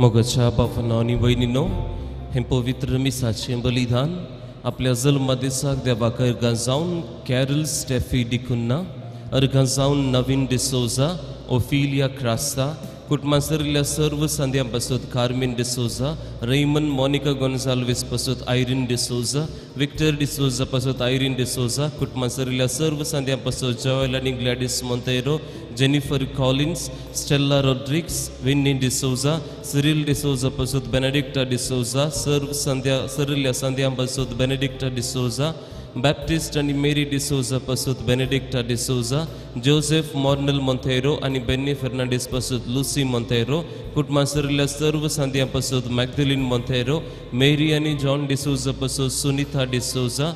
मोगाच्या बापानो आनी भयणीनो, हें पवित्र मिसाचें बलिदान आपल्या जल्मा दिसाक देवाक अर्गां जावन कॅरल स्टेफी डिकुन्ना, अर्गां जावन नवीन डिसोजा, ओफिलिया क्रास्ता, कुटुंबां सरिल्ल्या सर्व संध्यां पासत कार्मीन डिसोजा, रेमन मोनिका गोन्साल्वीस पासत आयरीन डिसोजा, विक्टर डिसोजा पासत आयरीन डिसोजा, कुटुंबां सरिल्ल्या सर्व संध्यां पासत जॉयल आनी Gladys Monteiro, Jennifer Collins, Stella Rodrigues, Winnie D'Souza, Cyril D'Souza पासत बेनेडिक्टा डिसोजा, सर्व संध्या सरिल्ल्या संध्यां पासत बेनेडिक्टा डिसोजा, बॅप्टिस्ट आनी मेरी डिसोजा पासत बेनेडिक्टा डिसोजा, जोसेफ मॉर्नल मोंतेरो आनी बेन्नी फेर्नांडीस पासत लुसी मोंतेरो, कुटुंबां सरिल्ल्या सर्व संध्यां पासत मॅगदलीन मोंतेरो, मेरी आनी जॉन डिसोजा पासत सुनीता डिसोजा,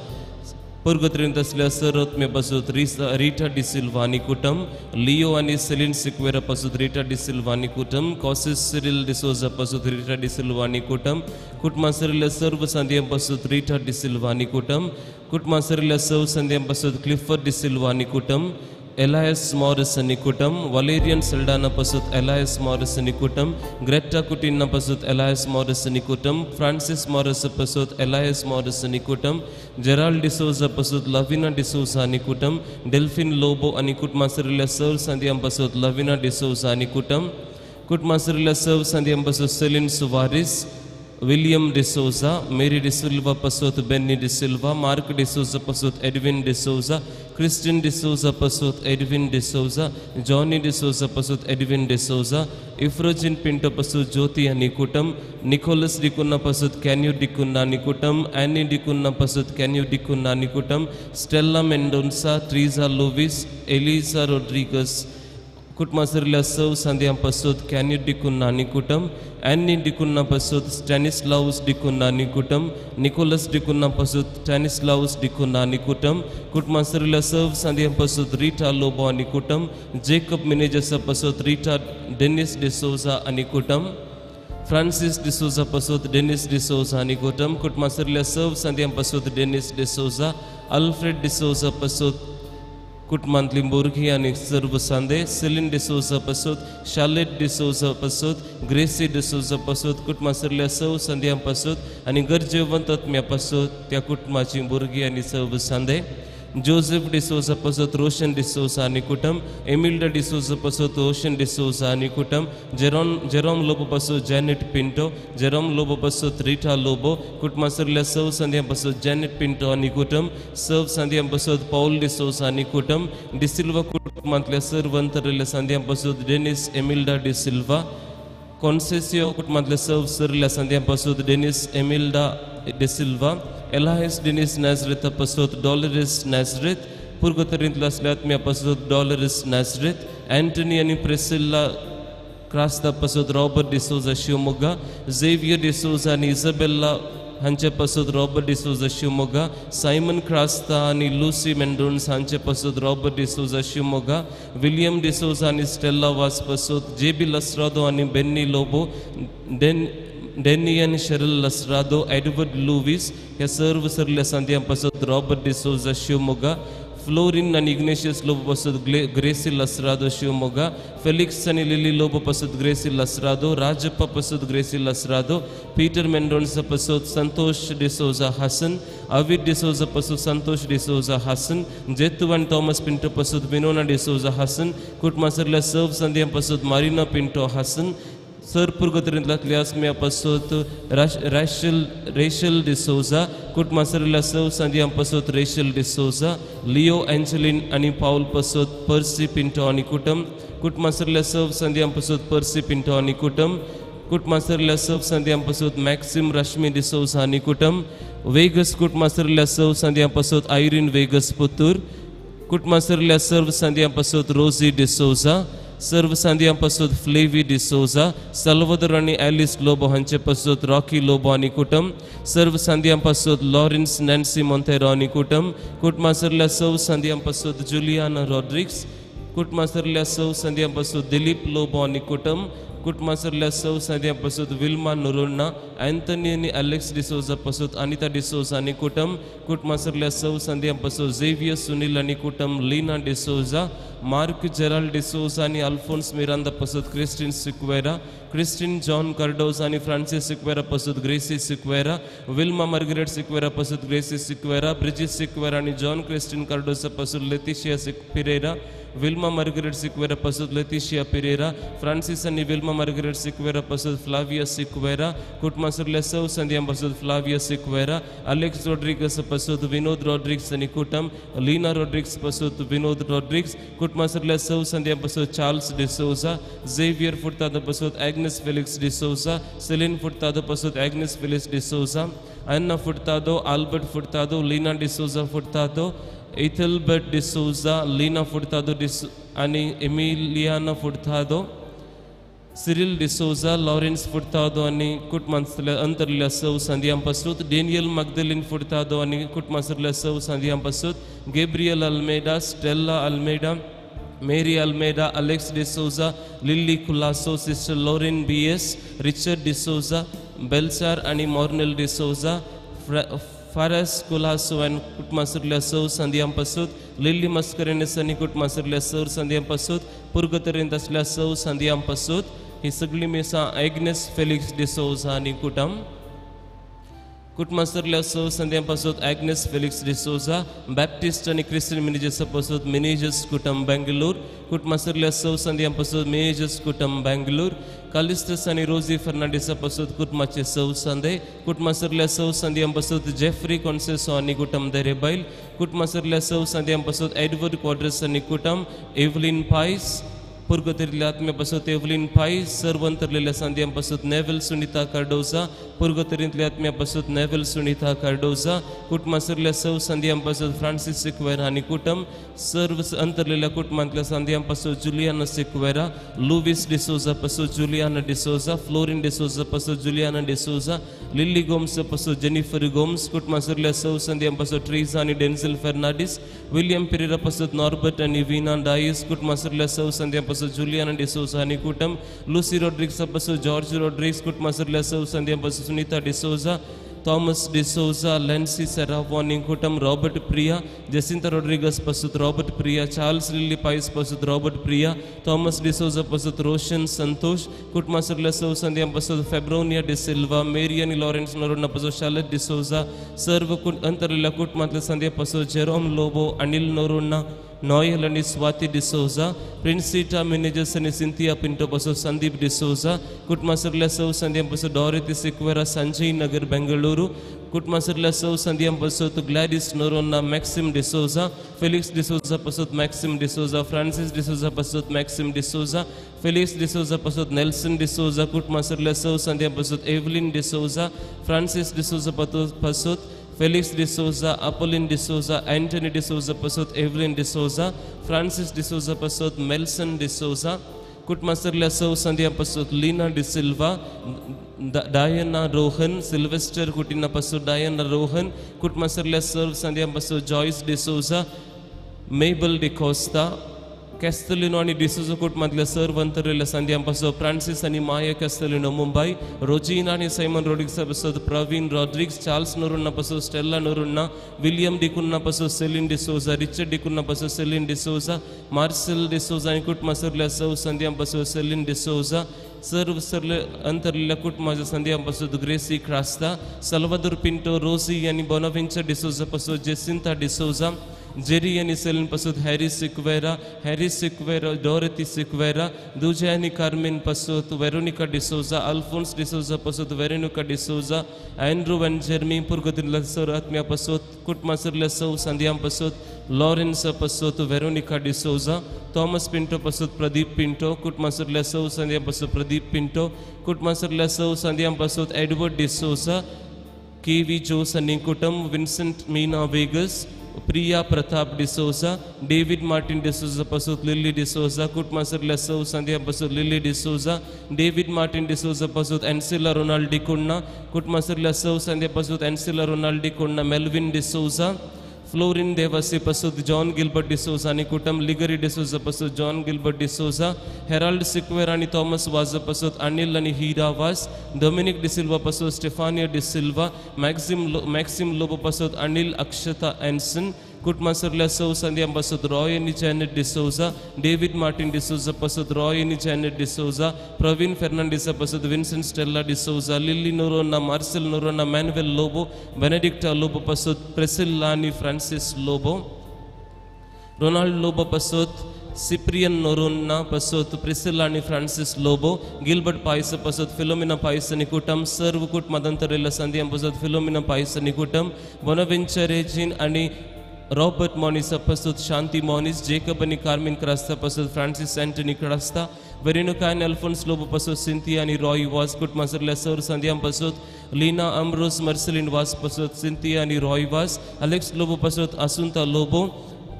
पुर्गत्रेंत आसल्या सर पासत रिटा डिसिल्वा आनी कुटुंब, लियो आनी सेलीन सिक्वेरा पासत रिटा डिसिल्वा आनी कुटुंब, कॉसिस सिरिल डिसोजा पासत रिटा डिसिल्वा आनी कुटुंब, कुटुंबां सरिल्ल्या सर्व संध्यां पासत रिटा डिसिल्वा आनी कुटुंब, कुटुंबां सरिल्ल्या सर्व संध्यां पासत क्लिफर्ड डिसिल्वा आनी कुटुंब, एलायस मॉरिस आनी कुटुंब, वलेरियन सल्डाना पासत एलायस मॉरिस आनी कुटुंब, ग्रेटा कुटिन्ना पासत एलायस मॉरिस आनी कुटुंब, फ्रांसीस मॉरिस पासत एलायस मॉरिस आनी कुटुंब, जेराल्ड डिसोजा पासत लविना डिसोजा आनी कुटुंब, डेल्फिन लोबो आनी कुटुंबां सरिल्ल्या सर्व संध्यां पासत लविना डिसोजा आनी कुटुंब, कुटुंबां सरिल्ल्या सर्व संध्यां पासत सेलीन सुवारीस, विलियम डिसोजा, मेरी डिसिल्वा पासत बेन्नी डिसिल्वा, मार्क डिसोजा पासत एडविन डिसोजा, क्रिस्टिन डिसोजा पासत एडविन डिसोजा, जॉनी डिसोजा पासत एडविन डिसोजा, इफ्रोजिन पिंटो पासत ज्योती आनी कुटुंब, निकोलस डिकुन्ना पासत कॅन्यू डिकुन्ना आनी कुटुंब, एनी डिकुन्ना पासत कॅन्यू डिकुन्ना आनी कुटुंब, स्टेल्ला मेंडोन्सा, ट्रीजा लुवीस, एलिजा रोड्रिगस, कुटुंबां सरिल्ल्या सव संध्यां पासत कॅन्यू डिकुन्ना आनी कुटुंब, एन्नी डिकुन्ना पासत स्टॅनिस्लावस डिकुन्ना आनी कुटुंब, निकोलस डिकुन्ना पासत स्टॅनिस्लावस डिकुन्ना आनी कुटुंब, कुटुंबां सरिल्ल्या सव संध्यां पासत रिटा लोबो आनी कुटुंब, जेकब मिनेजसा पासत रिटा डेनिस डिसोजा आनी कुटुंब, फ्रांसीस डिसोजा पासत डेनिस डिसोजा आनी कुटुंब, कुटुंबां सरिल्ल्या सव संध्यां पासत डेनिस डिसोजा, अल्फ्रेड डिसोजा पासत कुटुंबांतली भुरगीं आनी सर्व सांदे, सेलीन डिसोजा पासत शालेट डिसोजा पासत ग्रेसी डिसोजा पासत कुटुंबां सरिल्ल्या सव संध्यां पासत आनी गरजेवंत आत्म्या पासत त्या कुटुंबाचीं भुरगीं आनी सर्व सांदे, जोसेफ डिसोजा पासत रोशन डिसोजा आनी कुटुंब, एमिल्डा डिसोजा पासत रोशन डिसोजा आनी कुटुंब, जेरोम लोबो पासत जॅनेट पिंटो, जेरोम लोबो पासत रिटा लोबो, कुटुंबां सरिल्ल्या सव संध्यां पासत जॅनेट पिंटो आनी कुटुंब, सव संध्यां पासत पावल डिसोजा आनी कुटुंब, डिसिल्वा कुटुंबांतल्या सर्व अंतरिल्ल्या संध्यां पासत डेनिस एमिल्डा डिसिल्वा, कॉन्सेसियो कुटुंबांतल्या सर्व सरिल्ल्या संध्यां पासत डेनिस एमिल्डा डिसिल्वा, एलायस डेनिस नॅझरेथ पासत डॉलरिस नॅझरेथ, पुर्गतरींतल्या आसल्या आत्म्या पासत डॉलरिस नॅझरेथ, अँटनी आनी प्रेसिल्ला क्रास्ता पासत रॉबर्ट डिसोजा शिवमोग्गा, झेवियर डिसोजा आनी इझाबेल्ला हांचे पासत रॉबर्ट डिसोजा शिवमोग्गा, सायमन क्रास्ता आनी लुसी मेंडोन्स हांचे पासत रॉबर्ट डिसोजा शिवमोग्गा, विलियम डिसोजा आनी स्टेल्ला वास पासत जे बी लस्रादो आनी बेन्नी लोबो, डेनी आनी शेरल लस्रादो, एडवर्ड लुवीस ह्या सर्व सरल्या संध्यां पासत रॉबर्ट डिसोजा शिवमोग्गा, फ्लोरिन आनी इग्नेशियस लोबो पासत ग्रेसी लस्रादो शिवमोग्गा, फेलिक्स आनी लिली लोबो पासत ग्रेसी लस्रादो, राजप्पा पासत ग्रेसी लस्रादो, पीटर मेंडोन्सा पासत संतोष डिसोजा हसन, अविद डिसोजा पासत संतोष डिसोजा हसन, जेतू आनी थॉमस पिंटो पासत विनोना डिसोजा हसन, कुटुंबां सरल्या सर्व संध्यां पासत मारिना पिंटो हसन, सर पुर्गतरींतल्या आसम्या पासत रेशल डिसोजा, कुटुंबां सरिल्ल्या सव संध्यां पासत रेशल डिसोजा, लियो एंजलिन आनी पावल पासत पर्सी पिंटो आनी कुटुंब, कुटुंबां सरिल्ल्या सव संध्यां पासत पर्सी पिंटो आनी कुटुंब, कुटुंबां सरिल्ल्या सव संध्यां पासत मॅक्सिम रश्मी डिसोजा आनी कुटुंब, वेगस कुटुंबां सरिल्ल्या सव संध्यां पासत आयरीन वेगस पुतूर, कुटुंबां सरिल्ल्या सर्व संध्यां पासत रोजी डिसोजा, सर्व संध्यां पासत फ्लेवी डिसोजा, साल्वादोर आनी एलिस लोबो हांचे पासत रॉकी लोबो आनी कुटुंब, सर्व संध्यां पासत लॉरेन्स नॅन्सी मोंतेरो आनी कुटुंब, कुटुंबां सरिल्ल्या सव संध्यां पासत जुलियाना रॉड्रिग्स, कुटुंबां सरिल्ल्या सव संध्यां पासत दिलीप लोबो आनी कुटुंब, कुटुंबां सरिल्ल्या सव संध्यां पासत विल्मा नोरोन्ना, अँथनी आनी एलेक्स डिसोजा पासत अनिता डिसोजा आनी कुटुंब, कुटुंबां सरिल्ल्या सव संध्यां पासत झेवियर सुनील आनी कुटुंब, लीना डिसोजा, मार्क जेराल्ड डिसोजा आनी अल्फोन्स मिरांदा पासत Christine Sequeira, Christine John Cardozo आनी फ्रांसीस सिक्वेरा पासत ग्रेसी सिक्वेरा, विल्मा मार्गरेट सिक्वेरा पासत ग्रेसी सिक्वेरा, ब्रिजिस सिक्वेरा आनी जॉन क्रिस्टीन कार्डोजा पासत लेतिशिया पिरेरा, विल्मा मार्गरेट सिक्वेरा पासत लेतिशिया पिरेरा, फ्रांसीस आनी विल्मा मार्गरेट सिक्वेरा पासत फ्लाविया सिक्वेरा, कुटुंबासुरल्या सौ संध्यां पासत फ्लाविया सिक्वेरा, अलेक्स रॉड्रिगस पासत विनोद रॉड्रिग्स आनी कुटुंब, लीना रॉड्रिग्स पासत विनोद रॉड्रिग्स, कुटुंबासुरल्या सौ संध्यां पासत चार्ल्स डिसोजा, झेवियर फुर्तादो पासत Agnes Felix D'Souza, Celine Furtado पासत Agnes Felix D'Souza, Anna Furtado, Albert Furtado, Leena D'Souza Furtado, Ethelbert D'Souza, Leena Furtado आनी एमिलियाना फुर्तादो, सिरिल डिसोजा, लॉरेन्स फुर्तादो आनी कुटुंबांतल्या अंतरल्या सौ संध्यां पासूत, डेनियल मगदलीन फुर्तादो आनी कुटुंबांतल्या सौ संध्यां पासूत, Gabriel Almeida, Stella Almeida, Mary Almeida, Alex D'Souza, Lily Colaco, sister Lauren B S, Richard D'Souza, Belsar आनी मॉर्नेल डिसोजा, फारस कुलासो आनी कुटुंबासुरल्या सौ संध्यां पासूत, लिल्ली मस्करेनस आनी कुटुंबासुरल्या सौ संध्यां पासूत, पुर्गतरेंत आसल्या सौ संध्यां पासूत. ही सगळीं मिसां एग्नेस फेलिक्स डिसोजा आनी कुटुंब. कुटुंबासुरल्या सौ संध्यां पासूत एग्नेस फेलिक्स डिसोजा, बॅप्टिस्ट आनी क्रिस्टियन मिनेजस पासूत मिनेजस कुटुंब बेंगलोर, कुटुंबासुरल्या सौ संध्यां पासूत मिनेजस कुटुंब बेंगलोर, कालिस्टस आनी रोजी फर्नांडीसा पासूत कुटुंबाचे सौ संदे, कुटुंबासुरल्या सौ संध्यां पासूत जेफ्री कॉन्सेसो आनी कुटुंब देरेबैल, कुटुंबासुरल्या सौ संध्यां पासूत एडवर्ड क्वाड्रस आनी कुटुंब, एवलीन पायस, पुर्गतरिल्ल्या आत्म्या पासूत एवलीन पायस, सर्वंतरलेल्या संध्यां पासूत नेवल सुनीता कार्डोजा, पुर्गतरींतल्या आत्म्या पासूत नेवल सुनीता कार्डोजा, कुटुंबासुरल्या सौ संध्यां पासूत फ्रांसीस सिक्वेरा आनी कुटुंब, सर्व अंतरलेल्या कुटुंबांतल्या संध्यां पासूत जुलियाना सिक्वेरा, लुवीस डिसोजा पासूत जुलियाना डिसोजा, फ्लोरिन डिसोजा पासूत जुलियाना डिसोजा, लिल्ली गोम्स पासूत जेनिफर गोम्स, कुटुंबासुरल्या सौ संध्यां पासूत ट्रेजा आनी डेन्झल फर्नांडीस, विलियम पिरेरा पासूत नॉर्बर्ट आनी वीना डायस, कुटुंबासुरल्या सौ संध्यां पासूत जुलियाना डिसोजा आनी कुटुंब, लुसी रॉड्रिग्स पासूत जॉर्ज रॉड्रिग्स, कुटुंबासुरल्या सौ संध्यां पासूत सुनीता डिसोजा, थॉमस डिसोजा, लेन्सी सेरावो आनी कुटुंब, रॉबर्ट प्रिया, जेसिंता रॉड्रिगस पासूत रॉबर्ट प्रिया, चार्ल्स लिल्ली पायस पासूत रॉबर्ट प्रिया, थॉमस डिसोजा पासूत रोशन संतोष, कुटुंबासुरल्या सौ संध्यां पासूत फेब्रोनिया डिसिल्वा, मेरी आनी लॉरेन्स नरोडना पासूत शालत डिसोजा, सर्व अंतरलेल्या कुटुंबांतल्या संध्या पासूत जेरोम लोबो, अनिल नरोडना, नॉयल आनी स्वाती डिसोजा, प्रिन्सिटा मिनेजस आनी सिंथिया पिंटो पासूत संदीप डिसोजा, कुटुंबासुरल्या सौ संध्यां पासूत डॉरेती सिक्वेरा, संजय नगर बेंगळुरू, कुटुंबासुरल्या सौ संध्यां पासूत ग्लॅडिस नोरोन्ना, मॅक्सिम डिसोजा, फेलिक्स डिसोजा पासूत मॅक्सिम डिसोजा, फ्रांसीस डिसोजा पासूत मॅक्सिम डिसोजा, फेलिक्स डिसोजा पासूत नेल्सन डिसोजा, कुटुंबासुरल्या सौ संध्यां पासूत एवलीन डिसोजा, फ्रांसीस डिसोजा पासूत फेलिक्स डिसोजा, अपोलिन डिसोजा, एंटनी डिसोजा पासूत एवलीन डिसोजा, फ्रांसीस डिसोजा पासूत मेल्सन डिसोजा, कुटुंबासुरल्या सौ संध्यां पासूत लीना डिसिल्वा, डायना रोहन, सिल्वेस्टर कुटिना पासूत डायना रोहन, कुटुंबासुरल्या सर्व संध्यां पासूत जॉयस डिसोजा, मेबल डिकोस्ता, कॅस्तलिनो आनी डिसोजा कुटुंबांतल्या सर्व अंतरलेल्या संध्यां पासूत फ्रांसीस आनी माया कॅस्तलिनो मुंबय, रोजिना आनी सायमन रॉड्रिग्सा पासूत प्रवीण रॉड्रिग्स, चार्ल्स नोरुन्ना पासूत स्टेल्ला नोरुन्ना, विलियम डिकुन्ना पासूत सेलीन डिसोजा, रिचर्ड डिकुन्ना पासूत सेलीन डिसोजा, मार्सेल डिसोजा आनी कुटुंबासुरल्या सौ संध्यां पासूत सेलीन डिसोजा, सर्व सरले अंतरलेल्या कुटुंबाच्या संध्यां पासूत ग्रेसी क्रास्ता, सल्वादोर पिंटो, रोसी आनी बोनावेंचर डिसोजा पासूत जेसिंता डिसोजा, जेरी आनी सेलीन पासूत हॅरी सिक्वेरा, हॅरी सिक्वेरा, डोरेती सिक्वेरा, दुजे आनी कार्मेन पासूत वेरोनिका डिसोजा, अल्फोन्स डिसोजा पासूत वेरोनिका डिसोजा, अँड्रू आनी जेर्मी, पुर्गतिल्ल्या सर आत्म्या पासूत कुटुंबासुरल्या सौ संध्यां पासूत लॉरेन्स पासूत वेरोनिका डिसोजा, थॉमस पिंटो पासूत प्रदीप पिंटो, कुटुंबासुरल्या सौ संध्यां पासूत प्रदीप पिंटो, कुटुंबासुरल्या सौ संध्यां पासूत Edward D'Souza, K V Jos आनी कुटुंब, Vincent Meena Vegas, Priya Pratap D'Souza, David Martin D'Souza पासूत लिल्ली डिसोजा, कुटुंबासुरल्या सौ संध्यां पासूत लिल्ली डिसोजा, डेव्हिड मार्टिन डिसोजा पासूत एन्सिला रोनाल्ड डिकुन्ना, कुटुंबासुरल्या सौ संध्यां पासूत एन्सिला रोनाल्ड डिकुन्ना, मेल्विन डिसोजा, फ्लोरिन देवासी पासूत जॉन गिलबर्ट डिसोजा आनी कुटुंब, लिगरी डिसोजा पासूत जॉन गिलबर्ट डिसोजा, हेराल्ड सिक्वेर आनी थॉमस वाजा पासूत अनिल आनी हिरा वास, डोमिनिक डिसिल्वा पासूत स्टेफानिया डिसिल्वा, मॅक्सिम लोबो पासूत अनिल अक्षता एन्सन, कुटुंबासरल्या सौ संध्या पासत रॉय आनी Janet D'Souza, David Martin D'Souza पासत रॉय आनी जॅनेट डिसोजा, प्रवीण फेर्नांडीसा पासत Vincent Stella D'Souza, Lily Noronha, Marcel Noronha, Manuel Lobo, Benedicta Lobo पासत प्रेसिल्ला आनी फ्रांसीस लोबो, रोनाल्ड लोबो पासत सिप्रियन नोरोन्ना पासत प्रिसिल्ला आनी फ्रांसीस लोबो, गिलबर्ट पायस पासत फिलोमिना पायस आनी कुटुंब, सर्व कुटुंबांतरेल्या संध्या पासत फिलोमिना पायस आनी कुटुंब, बोनावेंचर रेजीन आनी रॉबर्ट मॉनिस पासत शांती मॉनिस, जेकब आनी कार्मीन क्रास्ता पासत फ्रांसीस अँटनी क्रास्ता, वेरेनुका आनी अल्फोन्स लोबो पासत सिंथिया आनी रॉय वास, कुटुंबासरल्या सर संध्या पासत लीना अम्ब्रोस मर्सलिन वास पासत सिंथिया आनी रॉय वास, अलेक्स लोबो पासत आसुंता लोबो,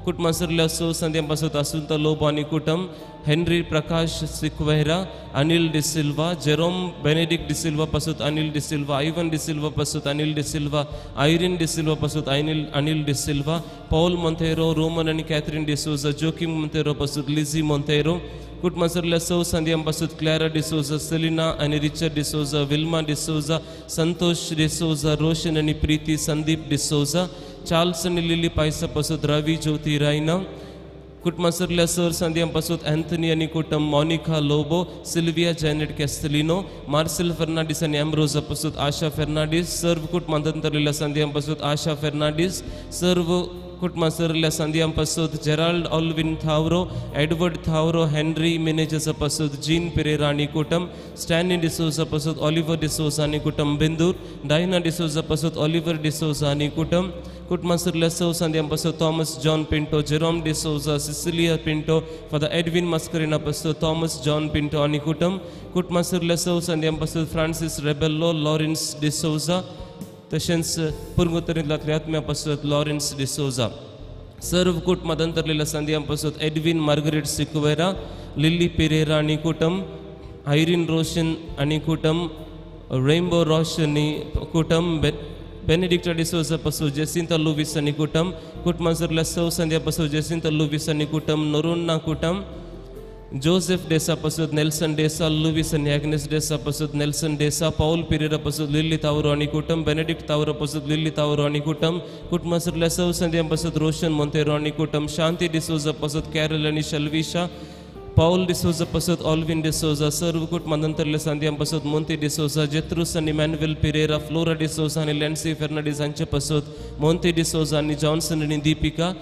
कुटुंबासरल्या सौ संध्या पासत आसुंता लोबो आनी कुटुंब, हेनरी प्रकाश सिक्वेरा, अनिल डिसिल्वा, जेरोम बेनेडिक्ट डिसिल्वा पासत अनिल डिसिल्वा, आयवन डिसिल्वा पासत अनिल डिसिल्वा, आयरीन डिसिल्वा पासत अनिल डिसिल्वा, पॉल मोंतेरो, रोमन आनी कॅथरीन डिसोजा, जोकीम मोंतेरो पासत लिझी मोंतेरो, कुटुंबासरल्या सौ संध्या पासत क्लॅरा डिसोजा, सेलिना आनी रिचर्ड डिसोजा, विल्मा डिसोजा, संतोष डिसोजा, रोशन आनी प्रीती, संदीप डिसोजा, चार्ल्स आनी लिली पायसा पासत रवी ज्योती रायना, कुटुंबासरल्या सर संध्या पासत अँथनी आनी कुटुंब, Monica Lobo, Sylvia Janet Castelino, Marcel Fernandes आनी एम्ब्रोजा पासत आशा फेर्नांडीस, सर्व कुटुंबांतरलेल्या संध्या पासत आशा फेर्नांडीस, सर्व कुटुंबासरल्या संध्या पासत Gerald Alvin Thavro, Edward Thavro, Henry Menezes पासत जीन पेरेरा आनी कुटुंब, स्टॅनली डिसोजा पासत ऑलिव्हर डिसोजा आनी कुटुंब, बेंदूर, डायना डिसोजा पासत ऑलिव्हर डिसोजा आनी कुटुंब, कुटुंबासरल्या सौ संध्या पासत Thomas John Pinto, Jerome D'Souza, Cecilia Pinto, Father Edwin Mascarenhas पासत थॉमस जॉन पिंटो आनी कुटुंब, कुटुंबासरल्या सौ संध्या पासत फ्रांसीस रेबेल्लो, लॉरेन्स डिसोजा, तशेंच पुर्गोतरींतल्या आत्म्या पासत लॉरेन्स डिसोजा, सर्व कुटुंबांतरलेल्या संध्या पासत Edwin Margaret Sequeira, lily Pereira आनी कुटुंब, आयरीन रोशन आनी कुटुंब, रेनबो रोशन आनी कुटुंब, बेनेडिक्टा डिसोजा पासत जेसिंता लुवीस आनी कुटुंब, कुटुंबासरल्या सौ संध्या पासत जेसिंता लुवीस आनी कुटुंब, नोरोन्ना कुटुंब, जोसेफ डेसा पासत नेल्सन डेसा, लुवीस आनी एग्नेस डेसा पासत नेल्सन डेसा, पाऊल पिरेरा पासत लिली तावरो आनी कुटुंब, बेनेडिक्ट तावरो पासत लिली तावरो आनी कुटुंब, कुटुंबासरल्या सौ संध्या पासत रोशन मोंतेरो आनी कुटुंब, शांती डिसोजा पासत कॅरल आनी शल्विशा, पाऊल डिसोजा पासत ऑल्विन डिसोजा, सर्व कुटुंबांतरल्या संध्या पासत मोंती डिसोजा, जेत्रूस आनी मॅन्युएल पिरेरा, फ्लोरा डिसोजा आनी लॅन्सी फेर्नांडीस हांचे पासत मोंती डिसोजा आनी जॉन्सन आनी दीपिका,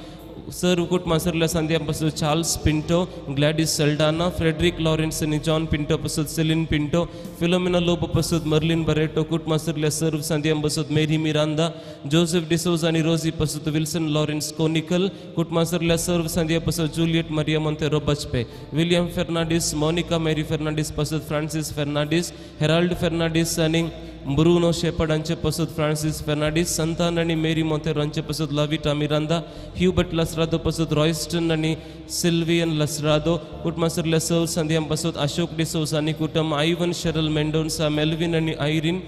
सर्व कुटुंबासरल्या संध्या पासत Charles Pinto, Gladys Saldanha, Frederick Lawrence आनी जॉन पिंटो पासत सेलीन पिंटो, फिलोमिना लोबो पासत मर्लिन बरेटो, कुटुंबासरल्या सर्व संध्या पासत मेरी मिरांदा, जोसेफ डिसोजा आनी रोजी पासत विल्सन लॉरेन्स कोनिकल, कुटुंबासरल्या सर्व संध्या पासत Juliet Maria Monteiro Bajpe, William Fernandes, Monica Mary Fernandes पासत फ्रांसीस फेर्नांडीस, हेराल्ड फेर्नांडीस आनी ब्रुनो शेपर्ड हांचे पासत फ्रांसीस फेर्नांडीस, संतान आनी मेरी मोंतेरो हांचे पासत लविटा मिरांदा, ह्युबर्ट लसरादो पासत रॉयस्टन आनी सिल्वियन लसरादो, कुटुंबासरल्या सौ संध्या पासत अशोक डिसोजा आनी कुटुंब, आयवन शरल मेंडोन्सा, मेल्विन आनी आयरीन,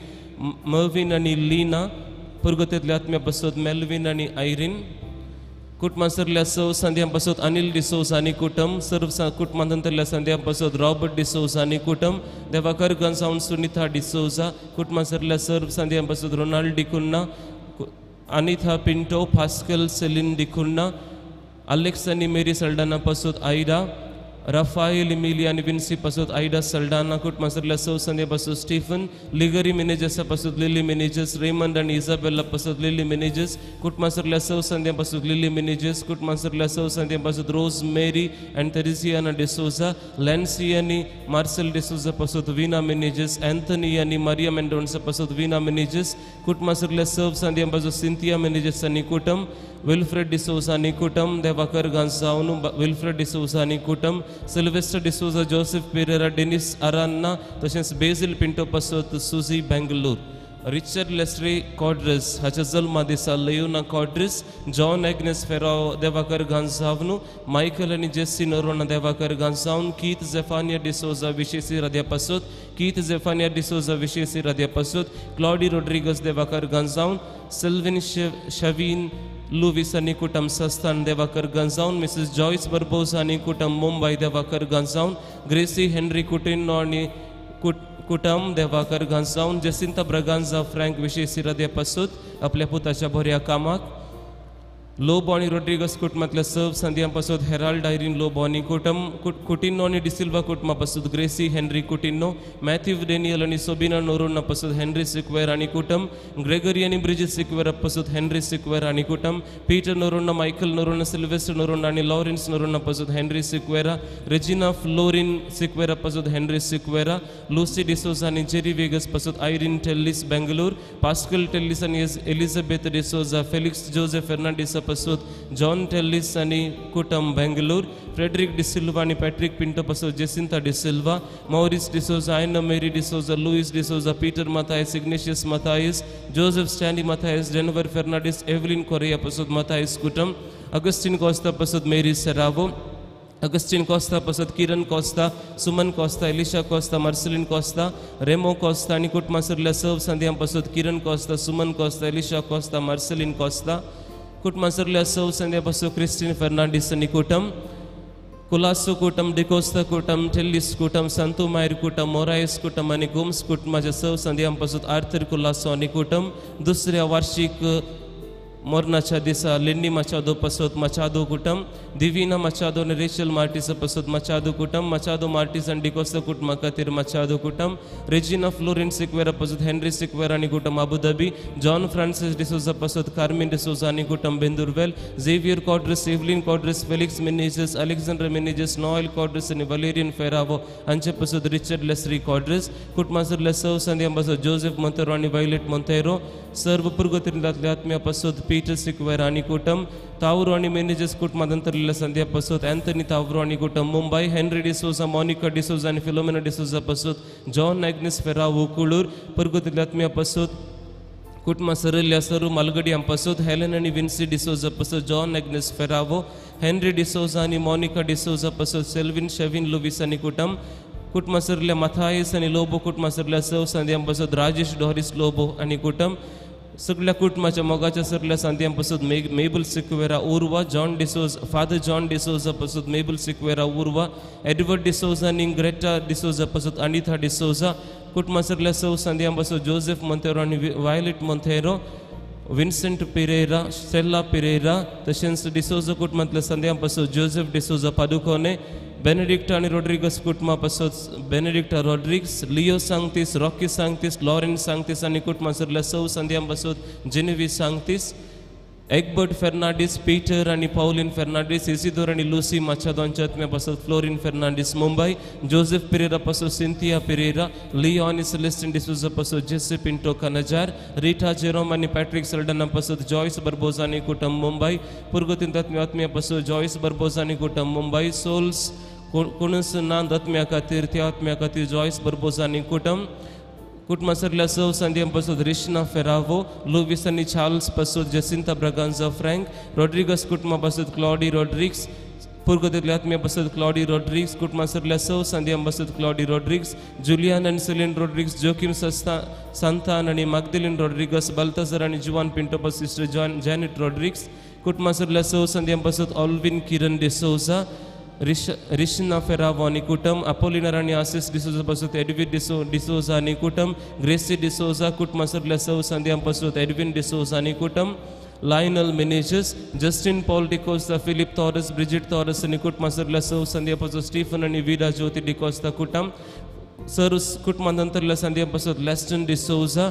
मर्विन आनी लीना, पुर्गतेंतल्या आत्म्या पासत मेल्विन आनी आयरीन, कुटुंबासरल्या सौ संध्या पासत अनिल डिसोजा आनी कुटुंब, सर्व कुटुंबांतरल्या संध्या पासत रॉबर्ट डिसोजा आनी कुटुंब, देवाकर गन्सावन सुनीता डिसोजा, कुटुंबासरल्या सर्व संध्या पासत Ronald D'Cunha, Anitha Pinto, Pascal Celine D'Cunha, Alex आनी मेरी सल्डाना पासत आयडा, राफायल इमिलिया आनी विन्सी पासत आयडा सल्डाना, कुटुंबासरल्या सौ संध्या पासत स्टीफन, लिगरी मिनेजसा पासत लिली मिनेजस, रेमंड आनी इजाबेला पासत लिली मिनेजस, कुटुंबासरल्या सौ संध्या पासत लिली मिनेजस, कुटुंबासरल्या सौ संध्या पासत रोज मेरी आनी तेरेसियाना डिसोजा, लॅन्सी आनी मार्सेल डिसोजा पासत वीना मिनेजस, अँथनी आनी मारिया मेंडोन्सा पासत वीना मिनेजस, कुटुंबासरल्या सौ संध्या पासत सिंथिया मिनेजस आनी कुटुंब, विल्फ्रेड डिसोजा आनी कुटुंब, देवाकर गांसावन विल्फ्रेड डिसोजा आनी कुटुंब, सिल्वेस्टर डिसोजा, जोसेफ पेरेरा, डेनिस अरान्ना, तशेंच बेझील पिंटो पासत सुझी बेंगलोर, रिचर्ड लेस्ट्री कॉड्रिस हाच्या जल्मा दिसा लियोना कॉड्रिस, जॉन एग्नेस फेराव देवाकर गांसावनु, मायकल आनी जेसी नोरोना देवाकर गांसावन, कीथ जेफानिया डिसोजा विशेषी राध्या पासत, कीथ जेफानिया डिसोजा विशेषी राध्या पासत, क्लॉडी रोड्रिगस देवाकर गांसावन, सिल्विन शवीन लुवीस आनी कुटुंब संस्थान देवाकर गंजावन, मिसेस जॉयस बर्बोज आनी कुटुंब मुंबय देवाकर गंजावन, ग्रेसी हेनरी कुटिनो आनी कुटुंब देवाकर गंजावन, जेसिंता ब्रगांजा फ्रँक विशेष सिरादे पासूत आपल्या पुताच्या बऱ्या कामाक। लोबो आनी रोड्रिगस कुटुंबांतल्या सर्व संध्यां पासत हेराल्ड आयरीन लोबो आनी कुटुंब, कुटिन्नो आनी डिसिल्वा कुटुंबा पासत ग्रेसी हेनरी कुटिन्नो, मॅथ्यू डेनियल आनी सोबिना नोरोन्ना पासत हेनरी सिक्वेर आनी कुटुंब, ग्रेगरी आनी ब्रिजित सिक्वेरा पासत हेनरी सिक्वेर आनी कुटुंब, पीटर नोरोन्ना, मायकल नोरोन्ना, सिल्वेस्टर नोरोन्ना आनी लॉरेन्स नोरोन्ना पासत Henry Sequeira, Regina fluorine Sequeira पासत हेनरी सिक्वेरा, लुसी डिसोजा आनी जेरी वेगस पासत आयरीन टेल्लिस बेंगलोर, पास्कल टेल्लिस आनी Elizabeth D'Souza, Felix Joseph Fernandes पासत जॉन टेल्लिस आनी कुटुंब बेंगलोर, फ्रेडरिक डिसिल्वा आनी पॅट्रिक पिंटो पासत जेसिंता डिसिल्वा, मॉरिस डिसोजा, आयना Mary D'Souza, Louis D'Souza, Peter Mathias, Ignatius Mathias, Joseph Stanley Mathias, Denver Fernandes, Evelyn Correa पासत मथायस कुटुंब, अगस्टीन कोस्ता पासत मेरी सेरावो, अगस्टीन कोस्ता पासत किरण कोस्ता, सुमन कोस्ता, एलिशा कोस्ता, मार्सेलिन कोस्ता, रेमो कोस्ता आनी कुटुंबासरल्या सर्व संध्यां पासत किरण कोस्ता, सुमन कोस्ता, एलिशा कोस्ता, मार्सेलिन कोस्ता, कुटुंबासरल्या सर्व संध्या पासत क्रिस्टीन फर्नांडीस आनी कुटुंब, कुलासो कुटुंब, डिकोस्ता कुटुंब, टेल्लिस कुटुंब, संतू मायर कुटुंब, मोरायस कुटुंब आनी गोम्स कुटुंबाच्या सर्व संध्यां पासत आर्थर कुलासो आनी कुटुंब, दुसऱ्या वार्षिक मरणाच्या दिसा लेन्नी मचादो पासत मचादो कुटुंब, दिवीना मचादो आनी रेचल मार्टिसा पासत मचादो कुटुंब, मचादो मार्टिस आनी डिकोस्ता कुटुंबा खातीर मचादो कुटुंब, रेजिना फ्लोरिन सिक्वेरा पासत हेनरी सिक्वेरा आनी कुटुंब अबुधाबी, जॉन फ्रांसिस डिसोजा पासत कार्मिन डिसोजा आनी कुटुंब बेंदुरवेल, Xavier Quadros, Evelyn Quadros, Felix Menezes, Alexander Menezes, Noel Quadros आनी वलेरियन फेरावो हांचे पासत रिचर्ड लेस्री क्वाड्रस, कुटुंबासरल्या सर्व संध्यां पासत जोसेफ मोंतेरो आनी वायलेट मोंतेरो, सर्व पुरगतींतल्या आत्म्या पासत पीटर सिक्वेर आनी कुटुंब, तावरो आनी मेनेजस कुटुंबांत अंतरलेल्या संध्या पासत अँथनी तावरो आनी कुटुंब मुंबय, हेनरी डिसोजा, मोनिका डिसोजा आनी फिलोमेना डिसोजा पासत जॉन एग्नेस फेरावो कुळूर, पुरगतींतल्या आत्म्या पासत कुटुंबां सरल्ल्या सर्व मालगडियां पासत हेलन आनी विन्सी डिसोजा पासत John Agnes Ferrao, Henry D'Souza आनी मोनिका डिसोजा पासत सेल्विन शेविन लुवीस आनी कुटुंब, कुटुंबां सरल्ल्या मथायस आनी लोबो कुटुंबां सरल्ल्या सर्व संध्यां पासत राजेश डॉरिस लोबो आनी कुटुंब, सगळ्या कुटुंबाच्या मोगाच्या सगळ्या सांध्यां पासत Mabel Sequeira Urva, John D'Souza, father John D'Souza पासत मेबल सिक्वेरा उर्वा, एडवर्ड डिसोजा आनी ग्रेटा डिसोजा पासत अनिता डिसोजा, कुटुंबा सगळ्या सौ सांध्यां पासत जोसेफ मोंतेरो आनी वायलेट मोंतेरो, विन्सेंट पिरेरा, स्टेला पिरेरा, तशेंच डिसोजा कुटुंबांतल्या सांध्यां पासत जोसेफ डिसोजा पादुकोने, बेनेडिक्टा आनी रोड्रिगस कुटुंबा पासत Benedicta Rodrigues, Leo Sanctis, Rocky Sanctis, Lawrence Sanctis आनी कुटुंबा सरल्या सौ संध्यां पासत जेनेवी सांगतीस, एग्बर्ट फेर्नांडीस, पीटर आनी पावलीन फेर्नांडीस, इसिदोर आनी लुसी माचादो हांच्या आत्म्या पासत फ्लोरीन फेर्नांडीस मुंबय, जोसेफ पिरेरा पासत सिंथिया पिरेरा, लियो आनी सेलेस्टीन डिसोजा पासत जेसे पिंटो कनजार, रिटा जेरोम आनी पॅट्रिक सल्डना पासत जॉयस बर्बोजा आनी कुटुंब मुंबय, पुरगतींत आत्म्या पासत जॉयस बर्बोजा आनी कुटुंब मुंबय, सोल्स कोणूच ना आत्म्या खातीर त्या आत्म्या खातीर जॉयस बर्बोजा आनी कुटुंब, कुटुंबा सरल्या सौ संध्यां पासत रिश्ना फेरावो, लुवीस आनी चार्ल्स पासत जेसिंता ब्रागांजा फ्रँक, रॉड्रिगस कुटुंबा पासत क्लॉडी रॉड्रिग्स, पुरगतींतल्या आत्म्या पासत क्लॉडी रॉड्रिग्स, कुटुंबा सरल्या सौ संध्यां पासत क्लॉडी रॉड्रिग्स, जुलियान आनी सेलीन रॉड्रिग्स, जोकीम सस्ता सांतान आनी मागदेलीन रॉड्रिगस, बाल्ताजर आनी जुवान पिंटो पासत सिस्टर जॉन जॅनेट रॉड्रिग्स, कुटुंबा सरल्या सौ संध्यां पासत ऑल्विन किरण डिसोजा, रिशना फेरावो आनी कुटुंब, अपोलिनर आनी आसिस डिसोजा पासत एडविन डिसोजा आनी कुटुंब, ग्रेसी डिसोजा, कुटुंबा सरल्या सौ संध्यां पासत एडविन डिसोजा आनी कुटुंब, Lionel Menezes, Justin Paul D'Costa, Philip Taurus, Bridget Taurus आनी कुटुंबा सरल्या सौ संध्यां पासत स्टीफन आनी विरा ज्योती डिकोस्ता कुटुंब, सर्व कुटुंबांत अंतरल्या संध्यां पासत लेस्टन डिसोजा,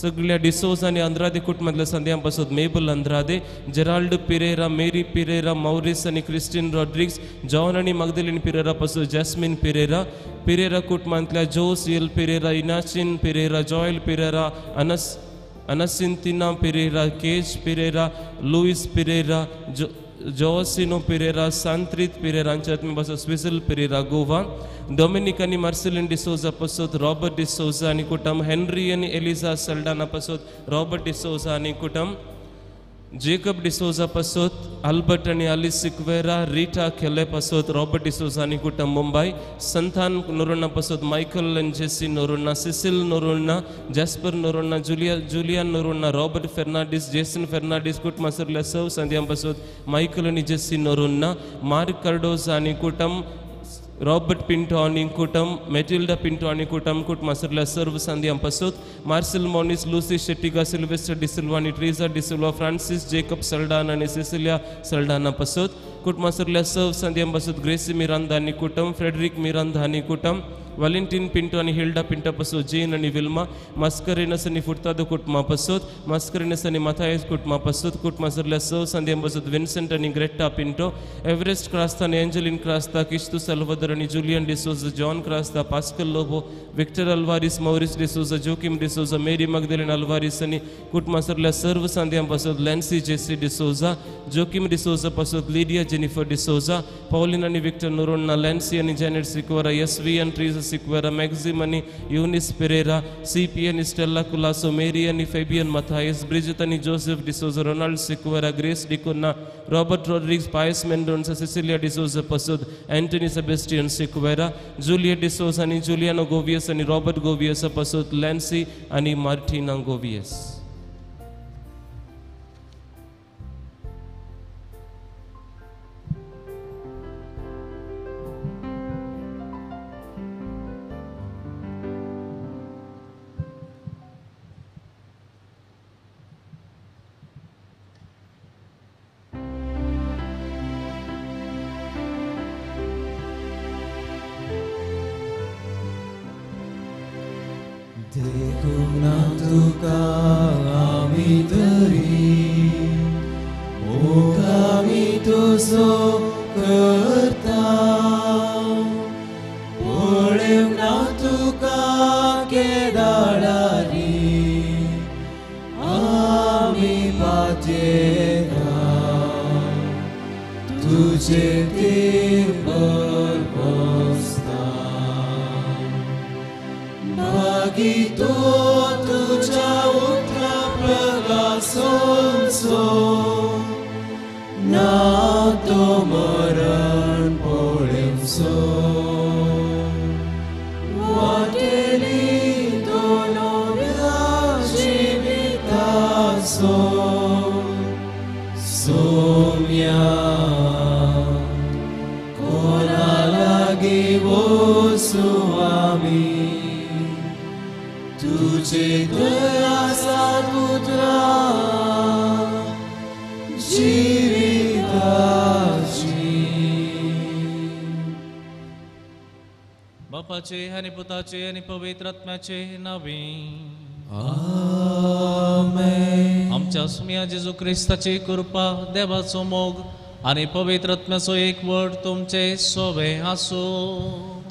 सगळ्या डिसोजा आनी अंद्रादे कुटुंबांतल्या संध्यां पासत Mabel Andrade, Gerald Pereira, Mary Pereira, Maurice आनी क्रिस्टीन रॉड्रिग्स, जॉन आनी मागदेलीन पिरेरा पासत जॅस्मिन पिरेरा, पिरेरा कुटुंबांतल्या जोस एल पिरेरा, इनाचिन पिरेरा, जॉयल पिरेरा, अनसिंतिना पिरेरा, केज पिरेरा, लुईस पिरेरा, जोसिनो पिरेरा, सांत्रीत पिरेरा हांच्या आत्म्या पासत स्विसल पिरेरा गोवा, डॉमिनिक आनी मार्सेलिन डिसोजा पासत रॉबर्ट डिसोजा आनी कुटुंब, हेनरी आनी एलिजा सल्डाना पासत रॉबर्ट डिसोजा आनी कुटुंब, जेकब डिसोजा पासत अल्बर्ट आनी आलिस सिक्वेरा, रिटा खेले पासत रॉबर्ट डिसोजा आनी कुटुंब मुंबय, संतान नोरोन्हा पासत Michael and Jessy Noronha, Cecil Noronha, Jasper Noronha, Julian Noronha, Robert Fernandes, Jason Fernandes, कुटुंबा सरल्या सौ संध्यां पासत मायकल आनी जेसी नोरोन्हा, मार्क कार्डोजा आनी कुटुंब, रॉबर्ट पिंटो आनी कुटुंब, मेटिल्डा पिंटो आनी कुटुंब, कुटुंबासरल्या सर्व संद्यां पासत मार्सेल मोनीस, लुसी शेट्टिगा, सिल्वेस्टर डिसिल्वा आनी treasure D'Silva, Francis Jacob Saldanha आनी सिसिलिया सल्डाना पासत कुटुंबासरल्या सर्व संद्यां पासत ग्रेसी मिरांदा आनी कुटुंब, फ्रेडरिक मिरांदा आनी कुटुंब, वालेंटीन पिंटो आनी हिल्डा पिंटो पासत, जेन आनी विल्मा मास्करेनस आनी फुर्तादो कुटुंबा पासत, मास्करेनस आनी माथायस कुटुंबा पासत, कुटुंबासरल्या सर्व संद्यां पासत विन्सेंट आनी ग्रेटा पिंटो, एव्हरेस्ट क्रास्ता आनी एंजलिन क्रास्ता, किश्तू साल्वादोर आनी Julian D'Souza, John Crasta, Pascal Lobo, Victor Alvares, Maurice D'Souza, Joaquim D'Souza, Mary Magdalene Alvares आनी कुटुंबासरल्या सर्व संद्यां पासत लॅन्सी जेसी डिसोजा, जोकीम डिसोजा पासत लिडिया जेनिफर डिसोजा, पॉलिन आनी विक्टर नोरोन्ना, लॅन्सी आनी Janet Sequeira, S V आनी ट्रीजा सिक्वेरा, मैक्सिम आनी युनिस पेरेरा, सी पी आनी स्टेला कुलासो, मेरी आनी फेबियन मथायस, ब्रिजित आनी Joseph D'Souza, Ronald Sequeira, Grace D'Cunha, Robert Rodrigues, Pius Mendonca, Cecilia D'Souza पासत Anthony Sebastian Sequeira, Juliet D'Souza आनी जुलियानो गोवियस आनी रॉबर्ट गोवियस पासत लॅन्सी आनी मार्टिना गोवियस. देखूंक ना तुका आमी तरी मोग आमी तुजो करता, पळेवंक ना तुका केदाळारी आमी पातयेता तुजे तिरभर बसता. मागी तो तुझ्या उतरा प्रकाशोंचो ना तो मरण पळेवचो, वाटेली तो नव्या जिविताचो सोम्या कोणा लागीं वचूं आमी तुझे दया पुत्रा जिविताची. बापाचे आनी पुताचे आनी पवित्र आत्म्याचे नावे आमेन. आमच्या सुम्या जेजू क्रिस्ताची कृपा, देवाचो मोग आनी पवित्र आत्म्याचो एकवट तुमचे सोवे आसूं.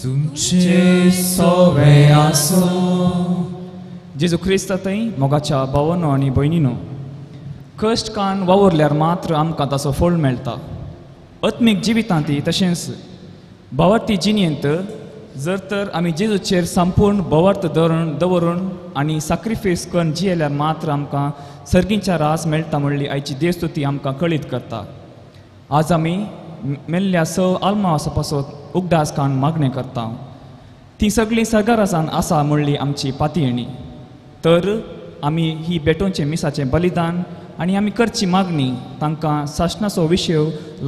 तुमचे सोवे आसूं. जेजू क्रिस्ता थंय मोगाच्या भावानो आनी भयणीनो, कश्ट कान वावुरल्यार मात्र आमकां ताचो फळ मेळटा. आत्मीक जिवितांत तशेंच भावार्थी जिणेंत जर तर आमी जेजूचेर संपूर्ण भावार्थ दवरून आनी साक्रिफायस करून जियेल्यार मात्र आमकां सर्गींच्या रास मेळटा म्हणली आयची देवस्तुती आमकां कळीत करता. आज आमी मेल्ल्या स आल्मावासा पासत उगडास कान मागणें करता. ती सगळीं सरकारासान आसा म्हणली आमची पातयेणी. तर आमी ही भेटोवचें मिसाचें बलिदान आनी आमी करची मागणी तांकां सासणाचो विशय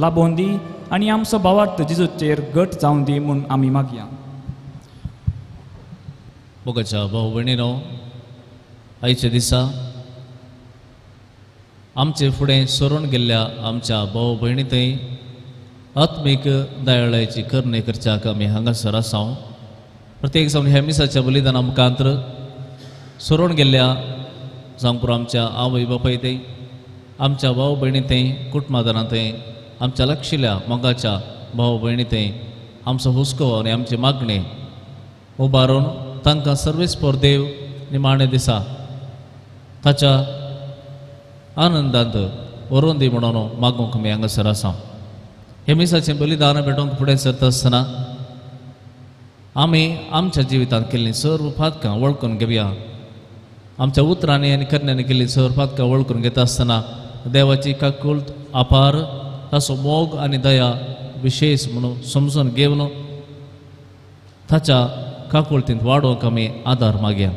लाबोवन दी आनी आमचो भावार्थ जेजूचेर घट जावन दी म्हूण आमी मागया. मोगाच्या भाव भयणीनो, आयच्या दिसा आमचे फुडें सरून गेल्ल्या आमच्या भाव भयणी थंय आत्मीक दयाळायची करणी करच्याक आमी हांगासर आसा. प्रत्येक जावन ह्या मिसाच्या बलिदाना मुखांतर सरून गेल्ल्या जावं पुरो आमच्या आवय बापाय थंय, आमच्या भाव भयणी थंय, कुटुंबादारां थंय, आमच्या लागशिल्ल्या मोगाच्या भाव भयणी थंय आमचो हुस्को आनी आमची मागणी उबारून तांकां सर्वेस्पोर देव निमाणे दिसा ताच्या आनंदांत व्हरून दी म्हणून मागूंक आमी हांगासर आसा. हे मिसाचें बलिदान भेटोवंक फुडें सरता आसतना आमी आमच्या जिवितांत केल्लीं सर्व पातकां वळखून घेवया. आमच्या उतरांनी आनी करण्यांनी केल्लीं सर्व पातकां वळखून घेता आसतना देवाची काकुळट, आपार, ताचो मोग आनी दया विशेश म्हणून समजून घेवन ताच्या काकुळतींत वाडोवंक आमी आदार मागया.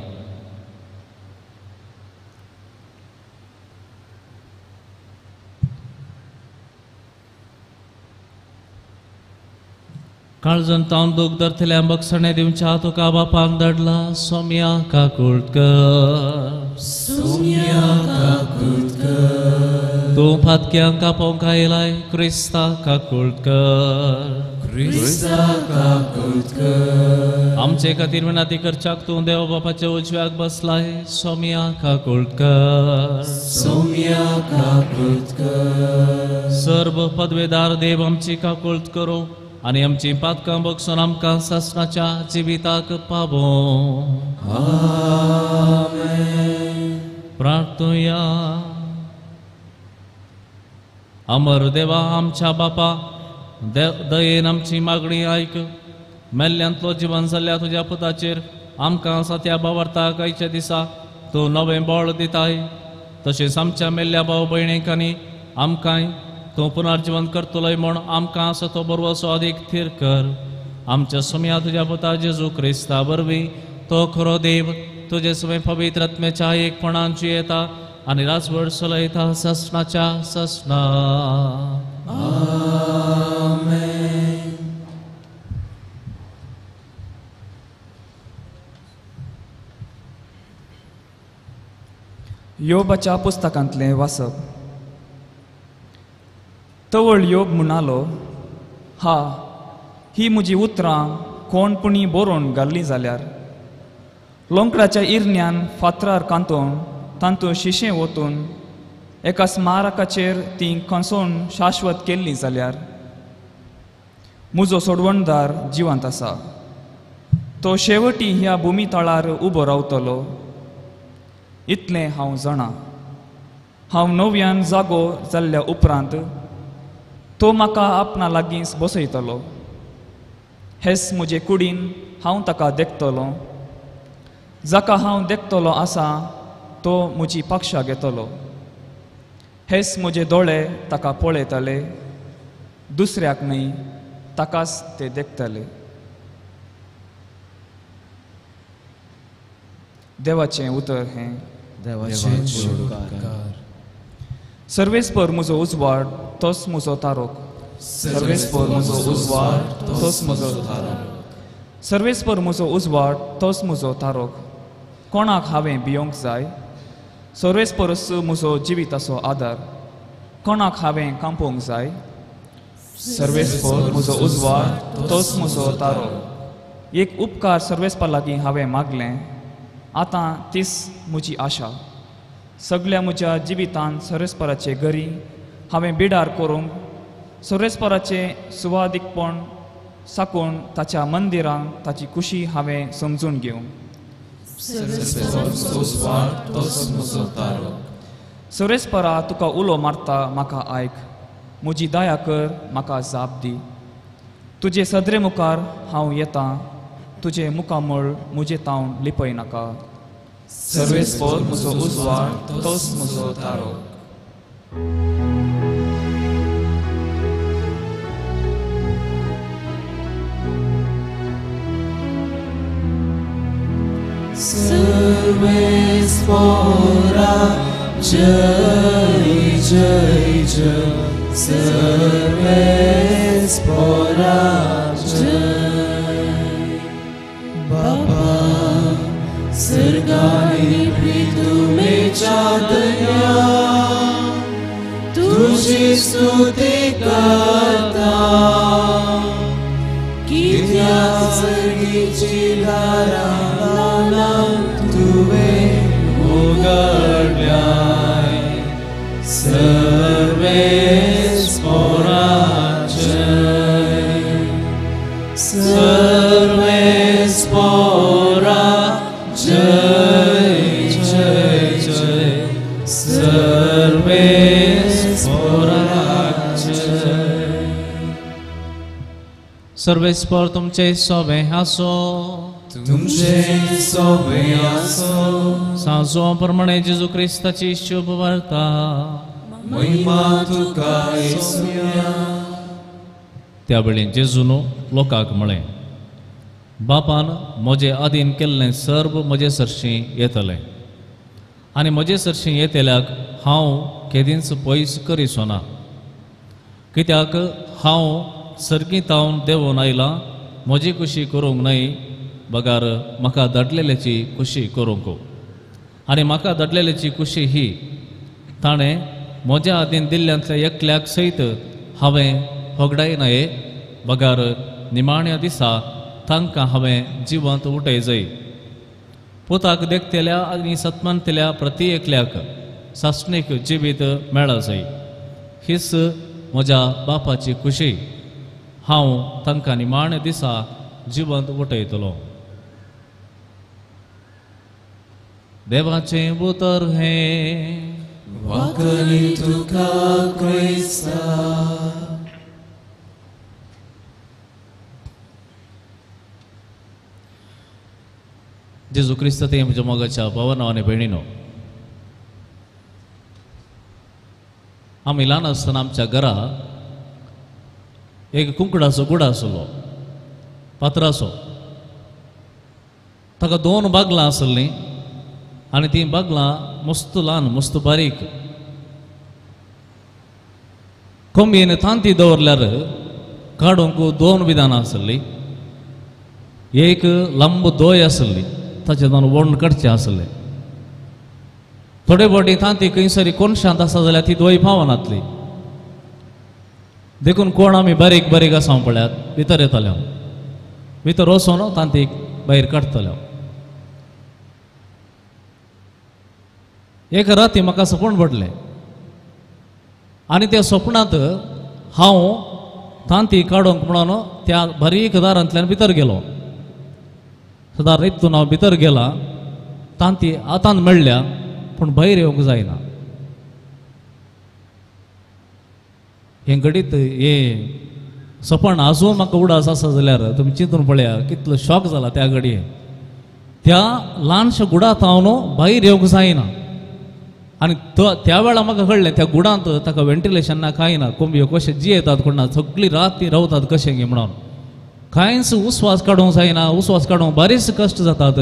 काळजन तावन दूख धरतल्या बक्षणे दिवच्या तुका बापान धाडला सोम्या काकूट कर. सोम्या काकूट कर. तूं फातक्यांक आपोवंक आयलाय क्रिस्ता काकूट कर. क्रिस्ता काकूट कर. आमचे खातीर विनंती करच्याक तूं देव बापाच्या उजव्याक बसलाय सोम्या काकूट कर. सोम्या काकूट कर. सर्व पदवेदार देव आमची काकूट करूं आनी आमची पातकां बगसून आमकां सासणाच्या जिविताक पावों. आमेन. प्रार्थुया. अमर देवा आमच्या बापा दयेन आमची मागणी आयक. मेल्ल्यांतलो जिवन जाल्ल्या तुज्या पुताचेर आमकां सत्या बावरताक आयच्या दिसा तूं नवें बळ दिताय. तशेंच आमच्या मेल्ल्या भाव भयणीक आनी आमकांय तूं पुनर्जिवन करतलोय म्हूण आमकां आसा तो बरवसो अदीक थीर कर. आमच्या सोम्या तुज्या पुता जेजू क्रिस्ता वरवीं तो खरो देव तुजे समें पवित्र आत्म्याच्या एकपणान जियेता आनी राजवट चलयता सासणाच्या सासणा. आमेन. योबाच्या पुस्तकांतलें वाचप. तवळ योब म्हणालो, हा ही म्हजी उतरां कोण पुणी बरोवन घाल्लीं जाल्यार लोंकडाच्या इरण्यान फातरार कांतोवन तांतूं शिशें ओतून एका स्मारकाचेर तीं खंसोवन शाश्वत केल्लीं जाल्यार म्हजो सोडवणदार जिवंत आसा, तो शेवटी ह्या भुमी तळार उबो रावतलो इतलें हांव जाणा. हांव नव्यान जागो जाल्ल्या उपरांत तो म्हाका आपणा लागींच बसयतलो. हेच म्हजे कुडीन हांव ताका देखतलो. जाका हांव देखतलो आसा तो म्हजी पक्षा घेतलो. हेच म्हजे दोळे ताका पळयतले, दुसऱ्याक न्हय, ताकाच ते देखतले. देवाचें उतर हें. देवाचें उपकार. सर्वेस्पर म्हजो उजवाड तोच म्हजो तारोक. सर्वेस्पर म्हजो उजवाड तोच म्हजो तारोक. सर्वेस्पर म्हजो उजवाड तोच म्हजो तारोक. कोणाक हांवें भियोंक जाय? सर्वेस्परच म्हजो जिविताचो आदार. कोणाक हांवें कांपोवंक जाय? सर्वेस्पर म्हजो उजवाड तोच म्हजो तारोक. एक उपकार सर्वेस्पर लागीं हांवें मागलें, आतां तीच म्हजी आशा. सगल्या म्हज्या जिवितान सर्वेस्पराचे घरी हांवें बिडार करूंक सर्वेस्पराचें सुवादीकपण साकून ताच्या मंदिरांत ताची खुशी हांवें समजून घेवंक. सर्वेस्परा तुका उलो मारता, म्हाका आयक. म्हजी दया कर, म्हाका जाप दी. तुजे सदरे मुखार हांव येतां, तुजें मुखामळ म्हजें तावन लिपय नाका. सर्वेस्पर म्हजो उजवाड तोच म्हजो तारो. सर्वेस्पोरा जय जय जय. सर्वेस्पोरा जय. बाबा सर्गानी प्रीतुमेच्या दया तुझी स्तुती करता. कित्याक सर्गीची दारां लावन तुवें उगडल्याय. सर्वेस्पोरा जय. सर्वेस्पोरा जय जय जय. सर्वेस्पोरा जय. सर्वेस्पर तुमचे सोबे आसो. तुमचे सोबे आसो. सांजो प्रमाणे जेजू क्रिस्ताची शुभ वार्ता. महिमा तुका येसुया. त्या वेळी जेजून लोकांक म्हळें, बापान म्हजे आदीन केल्लें सर्व म्हजे सरशीं येतलें आनी म्हजे सरशीं येतल्याक हांव केदींच पयस करिचो ना. कित्याक हांव सर्गीं तावन देंवून आयलां म्हजी खुशी करूंक न्हय बगार म्हाका धाडलेल्याची खुशी करूंक. आनी म्हाका धाडलेल्याची खुशी ही ताणें म्हज्या आदीन दिल्ल्यांतल्या एकल्याक सयत हांवें होगडाय न्हय बगार निमाण्या दिसा तांकां हांवें जिवंत उठय जाय. पुताक देखतल्या आनी सत्मानतल्या प्रति एकल्याक सासणीक जिवीत मेळा जाय. हीच म्हज्या बापाची खुशी. हांव तांकां निमाण्या दिसा जिवंत उठयतलो. देवाचें उतर हें. वाकली तुका क्रिस्ता. जेजू क्रिस्त ते म्हज्या मोगाच्या भावानो आनी भयणीनो, आमी ल्हान आसतना आमच्या घरा एक कुंकडाचो गुडा आसलो, पात्राचो. ताका दोन बागलां आसलीं आनी तीं बागलां मस्त ल्हान मस्त बारीक. कोंबयेन तांती दवरल्यार काडूंक दोन विधानां आसलीं. एक लांब दोय आसली, ताचे दोन वोण काडचे आसले. थोडे फावटी तांती खंयसरी कोनशांत आसा जाल्यार ती दोय पावनातली. देखून कोण आमी बारीक बारीक आसा पळयात भितर येताले, भितर वचोन तांती भायर काडटले. एक राती म्हाका सपन पडलें आनी त्या सपनांत हांव तांती काडूंक म्हणून त्या बारीक दारांतल्यान भितर गेलो. सदां इतून हांव भितर गेला, तांती हातान मेळ्ळ्या पूण भायर येवंक जायना. हें घडीत हें सपन आजून म्हाका उडास आसा जाल्यार तुमी चिंतून पळया कितलो शॉक जाला त्या घडये. त्या ल्हानशा गुडांत हांव भायर येवंक जायना आनी त्या वेळार म्हाका कळ्ळें त्या गुडांत ताका वेंटिलेशन ना कांय ना. कोंबयो कशें जियेतात कोण ना, सगळी रात ती रावतात कशें गे म्हणून कांयच उस्वास काडूंक जायना. उस्वास काडूंक बारीच कश्ट जातात.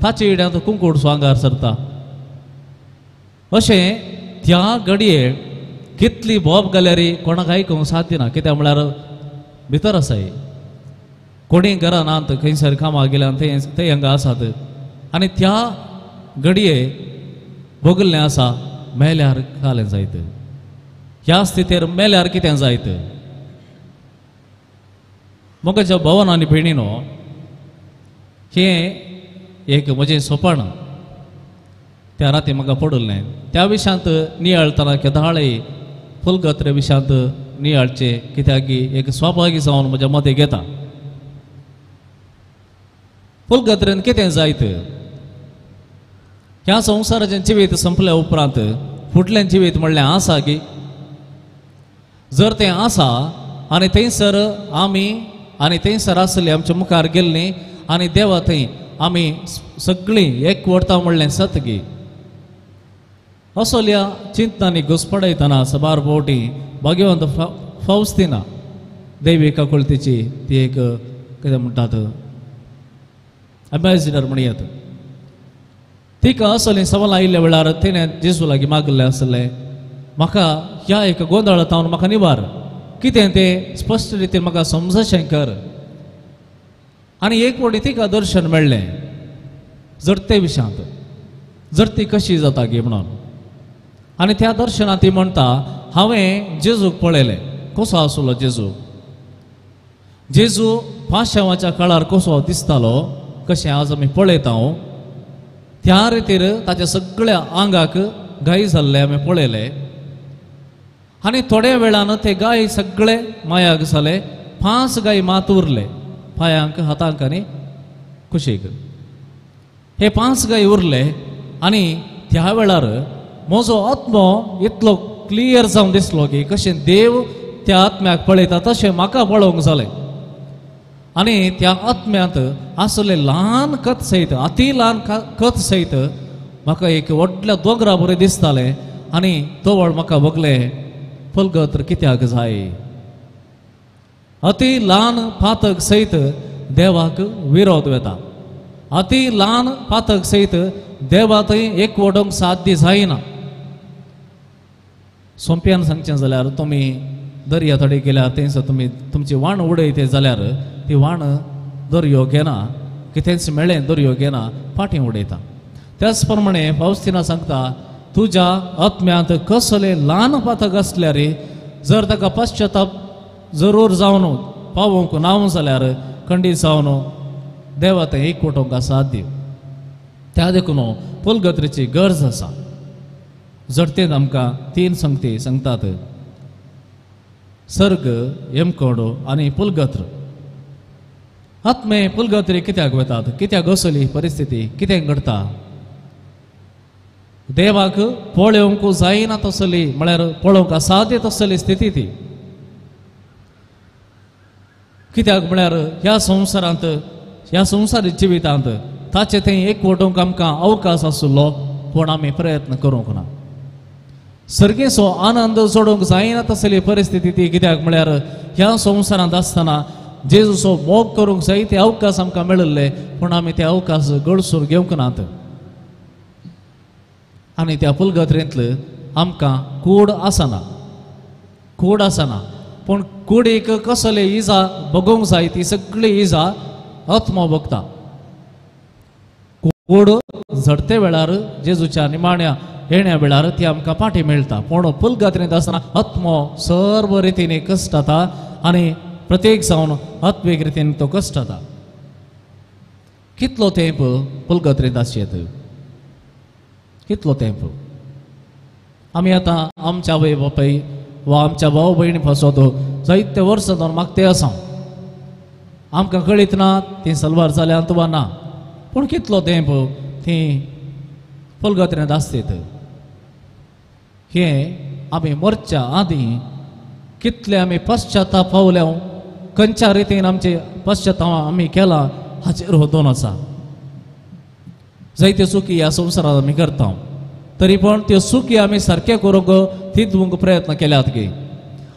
ताचे इड्यांत कुंकूड सो आंगार सरता. अशें त्या घडये कितली बोब घाल्यार कोणाक आयकूंक साध्य ना. कित्याक म्हळ्यार भितर आसाय कोणी घरा नात, खंयसर कामाक गेल्यान ते हांगा आसात. आनी त्या घडये भोगल्लें आसा मेल्यार कालें जायत, ह्या स्थितीर मेल्यार कितें जायत. म्हज्या भवन आनी भयणीनो, हें एक म्हजें सोपाण त्या राती म्हाका पडिल्लें. त्या विशयांत नियाळतना केदाळे फुलगत्रे विशयांत नियाळचें कित्याक एक स्वाभावीक जावन म्हज्या मतें घेता. फुलगत्रेन कितें जायत, ह्या संवसाराचें जिवीत संपल्या उपरांत फुडलें जिवीत म्हणलें आसा की जर तें आसा आनी थंयसर आमी आनी थंयसर आसली आमच्या मुखार गेल्लीं आनी देवा थंय आमी सगळीं एकवटता म्हणलें सत गी. असल्या चिंतनांनी घुसपडयतना सबार फावटी भाग्यवंत फावस्तिना देवी काकुळतीची ती एक कितें म्हणटात एम्बेसिडर म्हणयत. तिका असलीं सवालां आयिल्ल्या वेळार तिणें जेजू लागीं मागिल्लें आसलें, म्हाका ह्या एक गोंदळांत हांव म्हाका निवार, कितें तें स्पश्ट रितीन म्हाका समजशें कर. आनी एक फावटी तिका दर्शन मेळ्ळें जडते विशांत, जडती कशी जाता गी म्हणून. आनी त्या दर्शनांत ती म्हणटा, हांवें जेजूक पळयलें कसो आसलो जेजू, जेजू पाशांवाच्या काळार कसो दिसतालो कशें आज आमी पळयता त्या रितीर ताच्या सगळ्या आंगाक गाय जाल्ले आमी पळयले. आनी थोड्या वेळान ते गाय सगळे मायाक जाले, 5 गाय मात उरले पांयांक हातांक आनी कुशीक. हे 5 गाय उरले आनी त्या वेळार म्हजो आत्मो इतलो क्लियर जावन दिसलो की कशें देव त्या आत्म्याक पळयता तशें म्हाका पळोवंक जालें. आनी त्या आत्म्यांत आसले ल्हान कथ सयत, अती ल्हान कथ सयत म्हाका एक व्हडल्या दोंगरा बरें दिसतालें. आनी तवळ म्हाका भोगलें फलगत्र कित्याक जाय, अती ल्हान पातक सयत देवाक विरोध वेता, अती ल्हान पातक सयत देवा थंय एकवटोवंक साध्य जायना. सोंप्यान सांगचें जाल्यार तुमी दर्या थडे गेल्यार थंयसर तुमी तुमची वाण उडयते जाल्यार ती वाण दर्यो घेना, कितेंच मेळ्ळें दर्यो घेना, फाटीं उडयता. त्याच प्रमाणे फावस्तिना सांगता तुज्या आत्म्यांत कसले ल्हान पातक आसल्यार जर ताका पश्चाताप जरूर जावन पावोवंक ना जाल्यार खंडीत जावन देवा तें एकवटोवंक साध्य. त्या देखून पुलगत्रेची गरज आसा. जडतेन आमकां तीन संगती सांगतात, सर्ग, यमकोडो आनी पुलगत्र. आत्मे पुलगत्री कित्याक वतात, कित्याक असली परिस्थिती, कितें घडटा? देवाक पळोवंक जायना तसली, म्हळ्यार पळोवंक असाध्य तसली स्थिती ती. कित्याक म्हळ्यार ह्या संवसारांत, ह्या संवसारीक जिवितांत ताचें तें एकवटोवंक आमकां अवकाश आशिल्लो, पूण आमी प्रयत्न करूंक ना. सर्गेचो आनंद जोडूंक जायना तसली परिस्थिती ती. कित्याक म्हळ्यार ह्या संवसारांत आसतना जेजूचो मोग करूंक जाय ते अवकाश आमकां मेळिल्ले, पूण आमी ते अवकाश गळसून घेवंक नात. आनी त्या पुलगत्रेंतले आमकां कूड आसना, कूड आसना, पूण कुडीक कसले इजा भोगोवंक जाय ती सगळी इजा आत्मो भोगता. कूड झडते वेळार जेजूच्या निमाण्या येण्या वेळार ती आमकां पाटी मेळटा, पूण पुलगात्रेंत आसतना आत्मो सर्व रितीन कश्ट जाता आनी प्रत्येक जावन आत्मीक रितीन तो कश्ट जाता. कितलो तेंप पुलगत्रेंत आसयेत, कितलो तेंप आमी आतां आमच्या आवय बापाय वा आमच्या भाव भयणी पासत जायते वर्सां जावन मागते आसा, आमकां कळीत ना ती सलवार जाल्यात वा ना, पूण कितलो तेंप ती पुलगत्रेंत आसतात. हें आमी मरच्या आदीं कितले आमी पश्चाताप पावल्या, खंयच्या रितीन आमचे पश्चाताप आमी केला हाचेर होदोन आसा. जायते चुकी ह्या संवसारांत आमी करता, तरी पण त्यो चुकी आमी सारके करूंक तितूंक प्रयत्न केल्यात की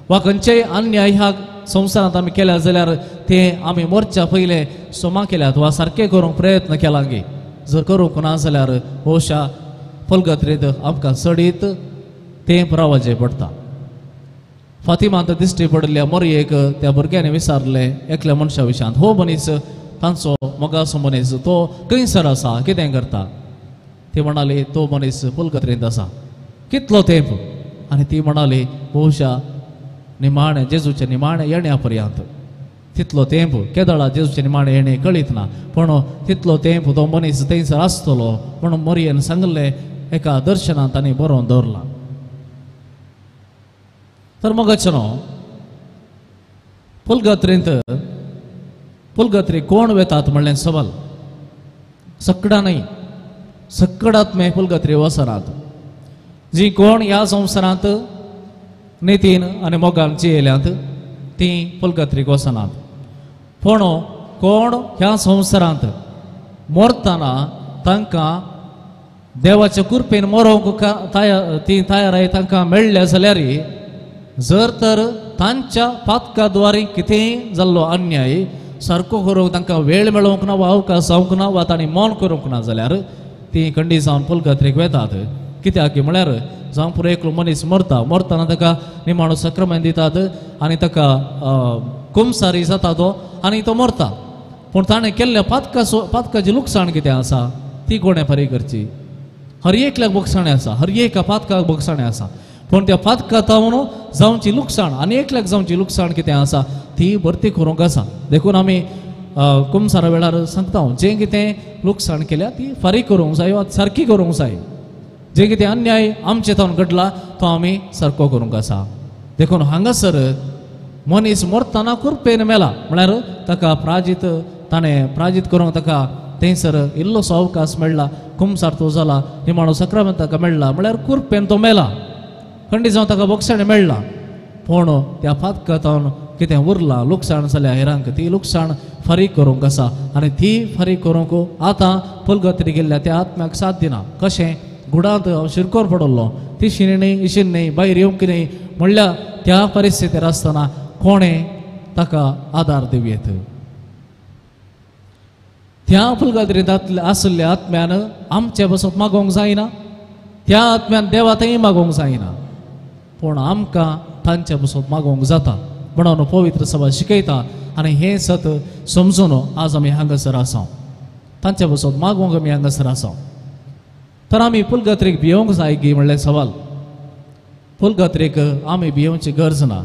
वा खंयचेय अन्याय ह्या संवसारांत आमी केल्या जाल्यार ते आमी मरच्या पयलें सोमा केल्यात वा सारके करूंक प्रयत्न केला गे. जर करूंक ना जाल्यार बहुशा फलगत्रेंत आमकां चडीत तें रावचें पडटा. फातिमांत दिश्टी पडिल्ल्या मोरयेक त्या भुरग्यांनी विचारलें एकल्या मनशा विशयांत, हो मनीस तांचो मोगाचो मनीस तो खंयसर आसा, कितें करता? ती म्हणाली तो मनीस पुलगत्रेंत आसा. कितलो तेंप? आनी ती म्हणाली बहुशा निमाणें जेजूचें निमाणें येण्या पर्यंत. तितलो तेंप केदळा जेजूचें निमाणें येणें कळीत ना, पूण तितलो तेंप तो मनीस थंयसर आसतलो म्हणून मोरयेन सांगलें एका दर्शनांत तांणी बरोवन दवरलां. तर मगाचें न्हू पुलगत्रेंत पुलगत्री कोण वेतात म्हणलें सवाल. सकडां न्हय, सकडात मे पुलगत्री वसनात. जी कोण ह्या संवसारांत नितीन आनी मोगान जियेल्यांत तीं पुलगत्रीक वचनात, पूण कोण ह्या संवसारांत मरतना तांकां देवाच्या कृपेन मरोवंक ती तयाराय तांकां मेळ्ळ्या जाल्यार जर तर तांच्या पातका द्वारे कितेंय जाल्लो अन्याय सारको करूंक तांकां वेळ मेळोवंक ना वा अवकाश जावंक ना वा तांणी मौन करूंक ना जाल्यार ती खंडी जावन पुलगत्रेक वेतात. कित्याक म्हळ्यार जावं पुरो एकलो मनीस मरता, मरतना ताका निमाणो सक्रमेंत दितात आनी ताका कुमसारी जाता तो आनी तो मरता, पूण ताणें केल्ल्या पातकाची लुकसाण कितें आसा ती कोणें फारीक करची? हर एकल्याक भोगसाणें आसा, हर एका पातकाक भोगसाणें आसा, पूण त्या पातका तावन जावची लुकसाण आनी एकल्याक जावची लुकसाण कितें आसा ती भरती करूंक आसा. देखून आमी कुमसारा वेळार सांगता जें कितें लुकसाण केल्या ती फारीक करूंक जाय वा सारकी करूंक जाय. जें कितें अन्याय आमचे तावन घडला तो आमी सारको करूंक आसा. देखून हांगासर मनीस मरतना कृपेन मेला म्हळ्यार ताका प्राजीत ताणें प्राजीत करूंक ताका थंयसर इल्लोसो अवकाश मेळ्ळा, कुमसार तो जाला, निमाणो सक्रमेंत ताका मेळ्ळा, म्हळ्यार कृपेन तो मेला, खंडीत जावन ताका भोगसाणें मेळ्ळा, पूण त्या फातका तावन कितें उरलां लुकसाण जाल्या हेरांक ती लुकसाण फारीक करूंक आसा आनी ती फारीक करूंक आतां पुलगत्री गेल्ल्या त्या आत्म्याक साथ दिना. कशें गुडांत हांव शिरकोर पडलो, ती शिनी न्हय इशीन न्हय भायर येवंक न्हय म्हणल्यार त्या परिस्थितीर आसतना कोणें ताका आदार दिवयेत? त्या पुलगत्रींत आशिल्ल्या आत्म्यान आमचे बसप मागोवंक जायना, त्या आत्म्यान देवा थंय मागोवंक जायना, पूण आमकां तांचे बसप मागोवंक जाता. म्हणून पवित्र सभा शिकयता आनी हें सत समजून आज आमी हांगासर आसा, तांचे पासत मागूंक आमी हांगासर आसा. तर आमी पुलगात्रीक भियोंक जाय गी म्हणलें सवाल. पुलगात्रीक आमी भियोवची गरज ना,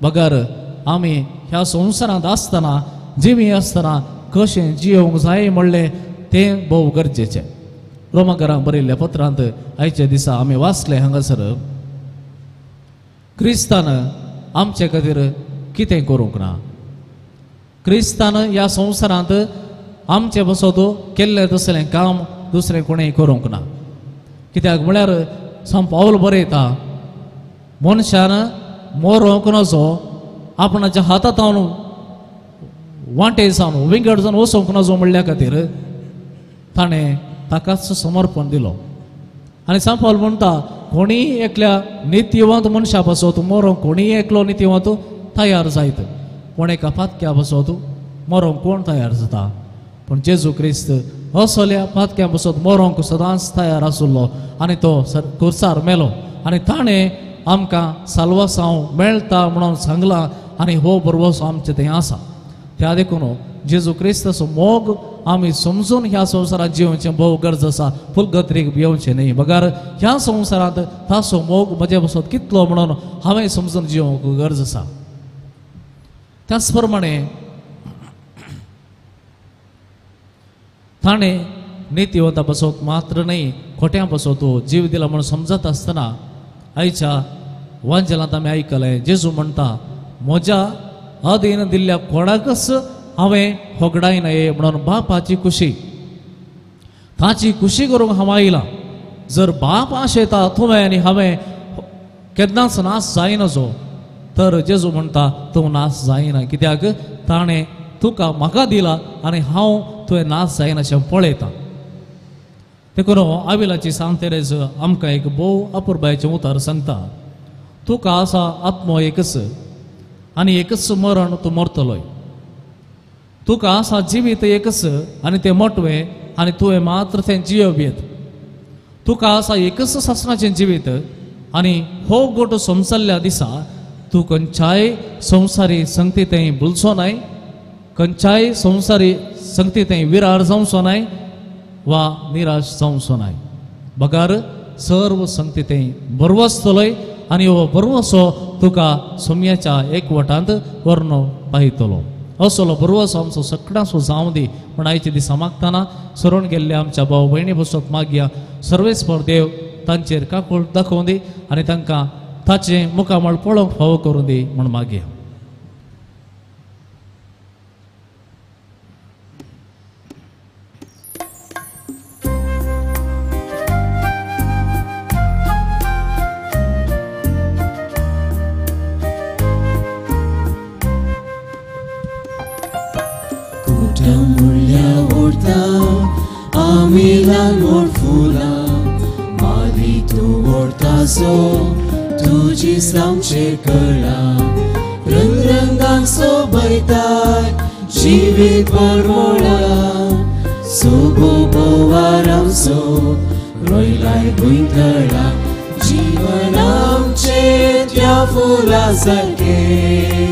बगर आमी ह्या संवसारांत आसतना जिवी आसतना कशें जियोवंक जाय म्हणलें तें भोव गरजेचें. रोमाकरांक बरयल्ल्या पत्रांत आयच्या दिसा आमी वाचलें हांगासर क्रिस्तान आमचे खातीर कितें करूंक ना, क्रिस्तान ह्या संवसारांत आमचे बसत केल्लें तसलें काम दुसरें कोणें करूंक ना. कित्याक म्हळ्यार संत पावल बरयता मनशान मरोंक नजो, आपणाच्या हातांत वांटे जावन विंगड जावन वचोंक नजो म्हणल्या खातीर ताणें ताकाच समर्पण दिलो. आनी संत पावल म्हणटा कोणीय एकल्या नितीवंत मनशा पासत मरोंक कोणीय एकलो नितीवंत तयार जायत, पूण एका पातक्या पासत मरोंक कोण तयार जाता? पूण जेजू क्रिस्त असल्या पातक्या पासत मरोंक सदांच तयार आशिल्लो आनी तो खुर्सार मेलो आनी ताणें आमकां साल्वासांव मेळटा म्हणून सांगलां आनी हो भरवंसो आमचें थंय आसा. त्या देखून जेजू क्रिस्ताचो मोग आमी समजून ह्या संवसारांत जिवचें भोव गरज आसा, फुलगत्रीक भियोवचें न्ही. बगर ह्या संवसारांत ताचो मोग म्हजे पासत कितलो म्हणून हांवें समजून जिवंक गरज आसा. त्याच प्रमाणे ताणें नितीवंता पासत मात्र न्हय खोट्यां पासत जीव दिला म्हणून समजत आसतना आयच्या वांजेलांत आमी आयकलें जेजू म्हणटा म्हज्या अधीन दिल्ल्या कोणाकच हांवें होगडायना म्हणून बापाची खुशी, ताची खुशी करूंक हांव आयलां. जर बाप आशेता तुवें आनी हांवें केन्नाच नाश जायना जो, तर जेजू म्हणटा तूं नाश जायना, कित्याक ताणें तुका म्हाका दिला आनी हांव तुवें नाश जायना अशें पळयता. देखून आविलाची सांत तेरेज आमकां एक भोव अपुरबायेचें उतर सांगता, तुका आसा आत्मो एकच आनी एकच मरण तूं मरतलोय, तुका आसा जिवीत एकच आनी तें मोटवें आनी तुवें मात्र तें जियोवयेत, तुका आसा एकच सासणाचें जिवीत आनी हो गोटो समजल्ल्या दिसा तूं खंयच्याय संवसारी संगती थंय भुलचो नाय, खंयच्याय संवसारी संगती थंय विरार जावचो नाय वा निराश जावचो नाय, बगर सर्व संगती थंय भरवसतलोय आनी हो भरवसो तुका सोम्याच्या एकवटांत व्हरून पायतलो. असलो भरवसो आमचो सगळ्यांचो जावं दी म्हण आयच्या दिसा मागतना सरून गेल्ले आमच्या भाव भयणी बसत मागया सर्वेस्पर देव तांचेर काकूळ दाखोवन दी आनी तांकां ताचें मुखामळ पळोवंक फावो करूं दी म्हण मागया. तुजी सामचे कळा रंग रंगान सोबयताय जिवीत परमळा सोबो बोवार आमचो रोयलाय भुंयतळा जीवन आमचें त्या फुला सारकें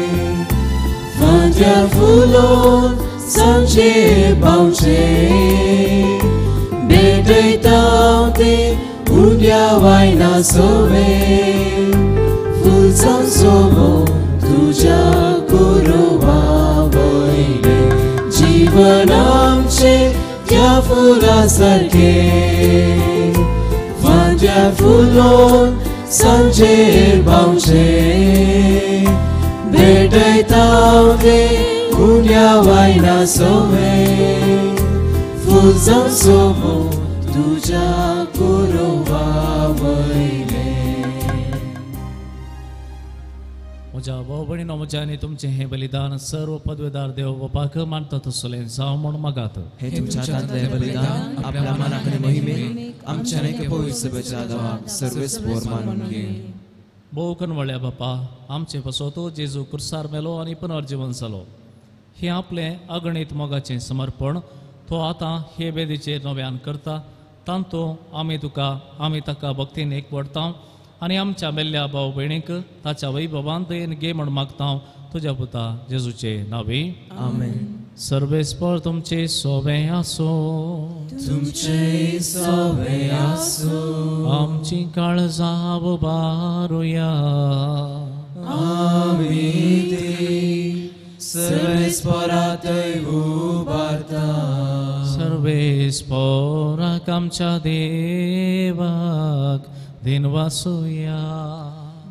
फांत्या फुलोन सांजे बावचें भेटयता तें उंड्या वायना सोवे फुलसां सोबो तुज्या कुरवा वयलें जीवन आमचें त्या फुला सारकें फांत्या फुलोन सांजे बावचें भेटयता तें उंड्या वायना सोवे फुलसां सोबो तुज्या कुरवा वयलें. म्हज्या भाव भयणीनो म्हज्या आनी तुमचें हें बलिदान सर्व पदवेदार देव बापाक मानता तसलें जावं म्हूण मागात. हे तुमच्या हातांतलें बलिदान आपल्या मनाक आनी मोहिमेक आमच्या आनी पवित्र सभेच्या देवाक सर्वेस्पर मानून घे. भोव कनवळ्या बापा आमचे पासत जेजू कुर्सार मेलो आनी पुनर्जीवन जालो हें आपलें अगणीत मोगाचें समर्पण तो आतां हे बेदीचेर नव्यान करता तांतू आमी तुका आमी ताका भक्तीन एकवटता आनी आमच्या मेल्ल्या भाव भयणीक ताच्या वैभवान दयेन घे म्हूण मागता तुज्या पुता जेजूचे नांवी. आमेन. सर्वेस्पर तुमचे सोबे आसूं. तुमचे सोबे आसूं. आमची काळजां उबारुया. आमी ती सर्वेस्परातय उबारता. सर्वेस्पराक आमच्या देवाक दिनवासुया.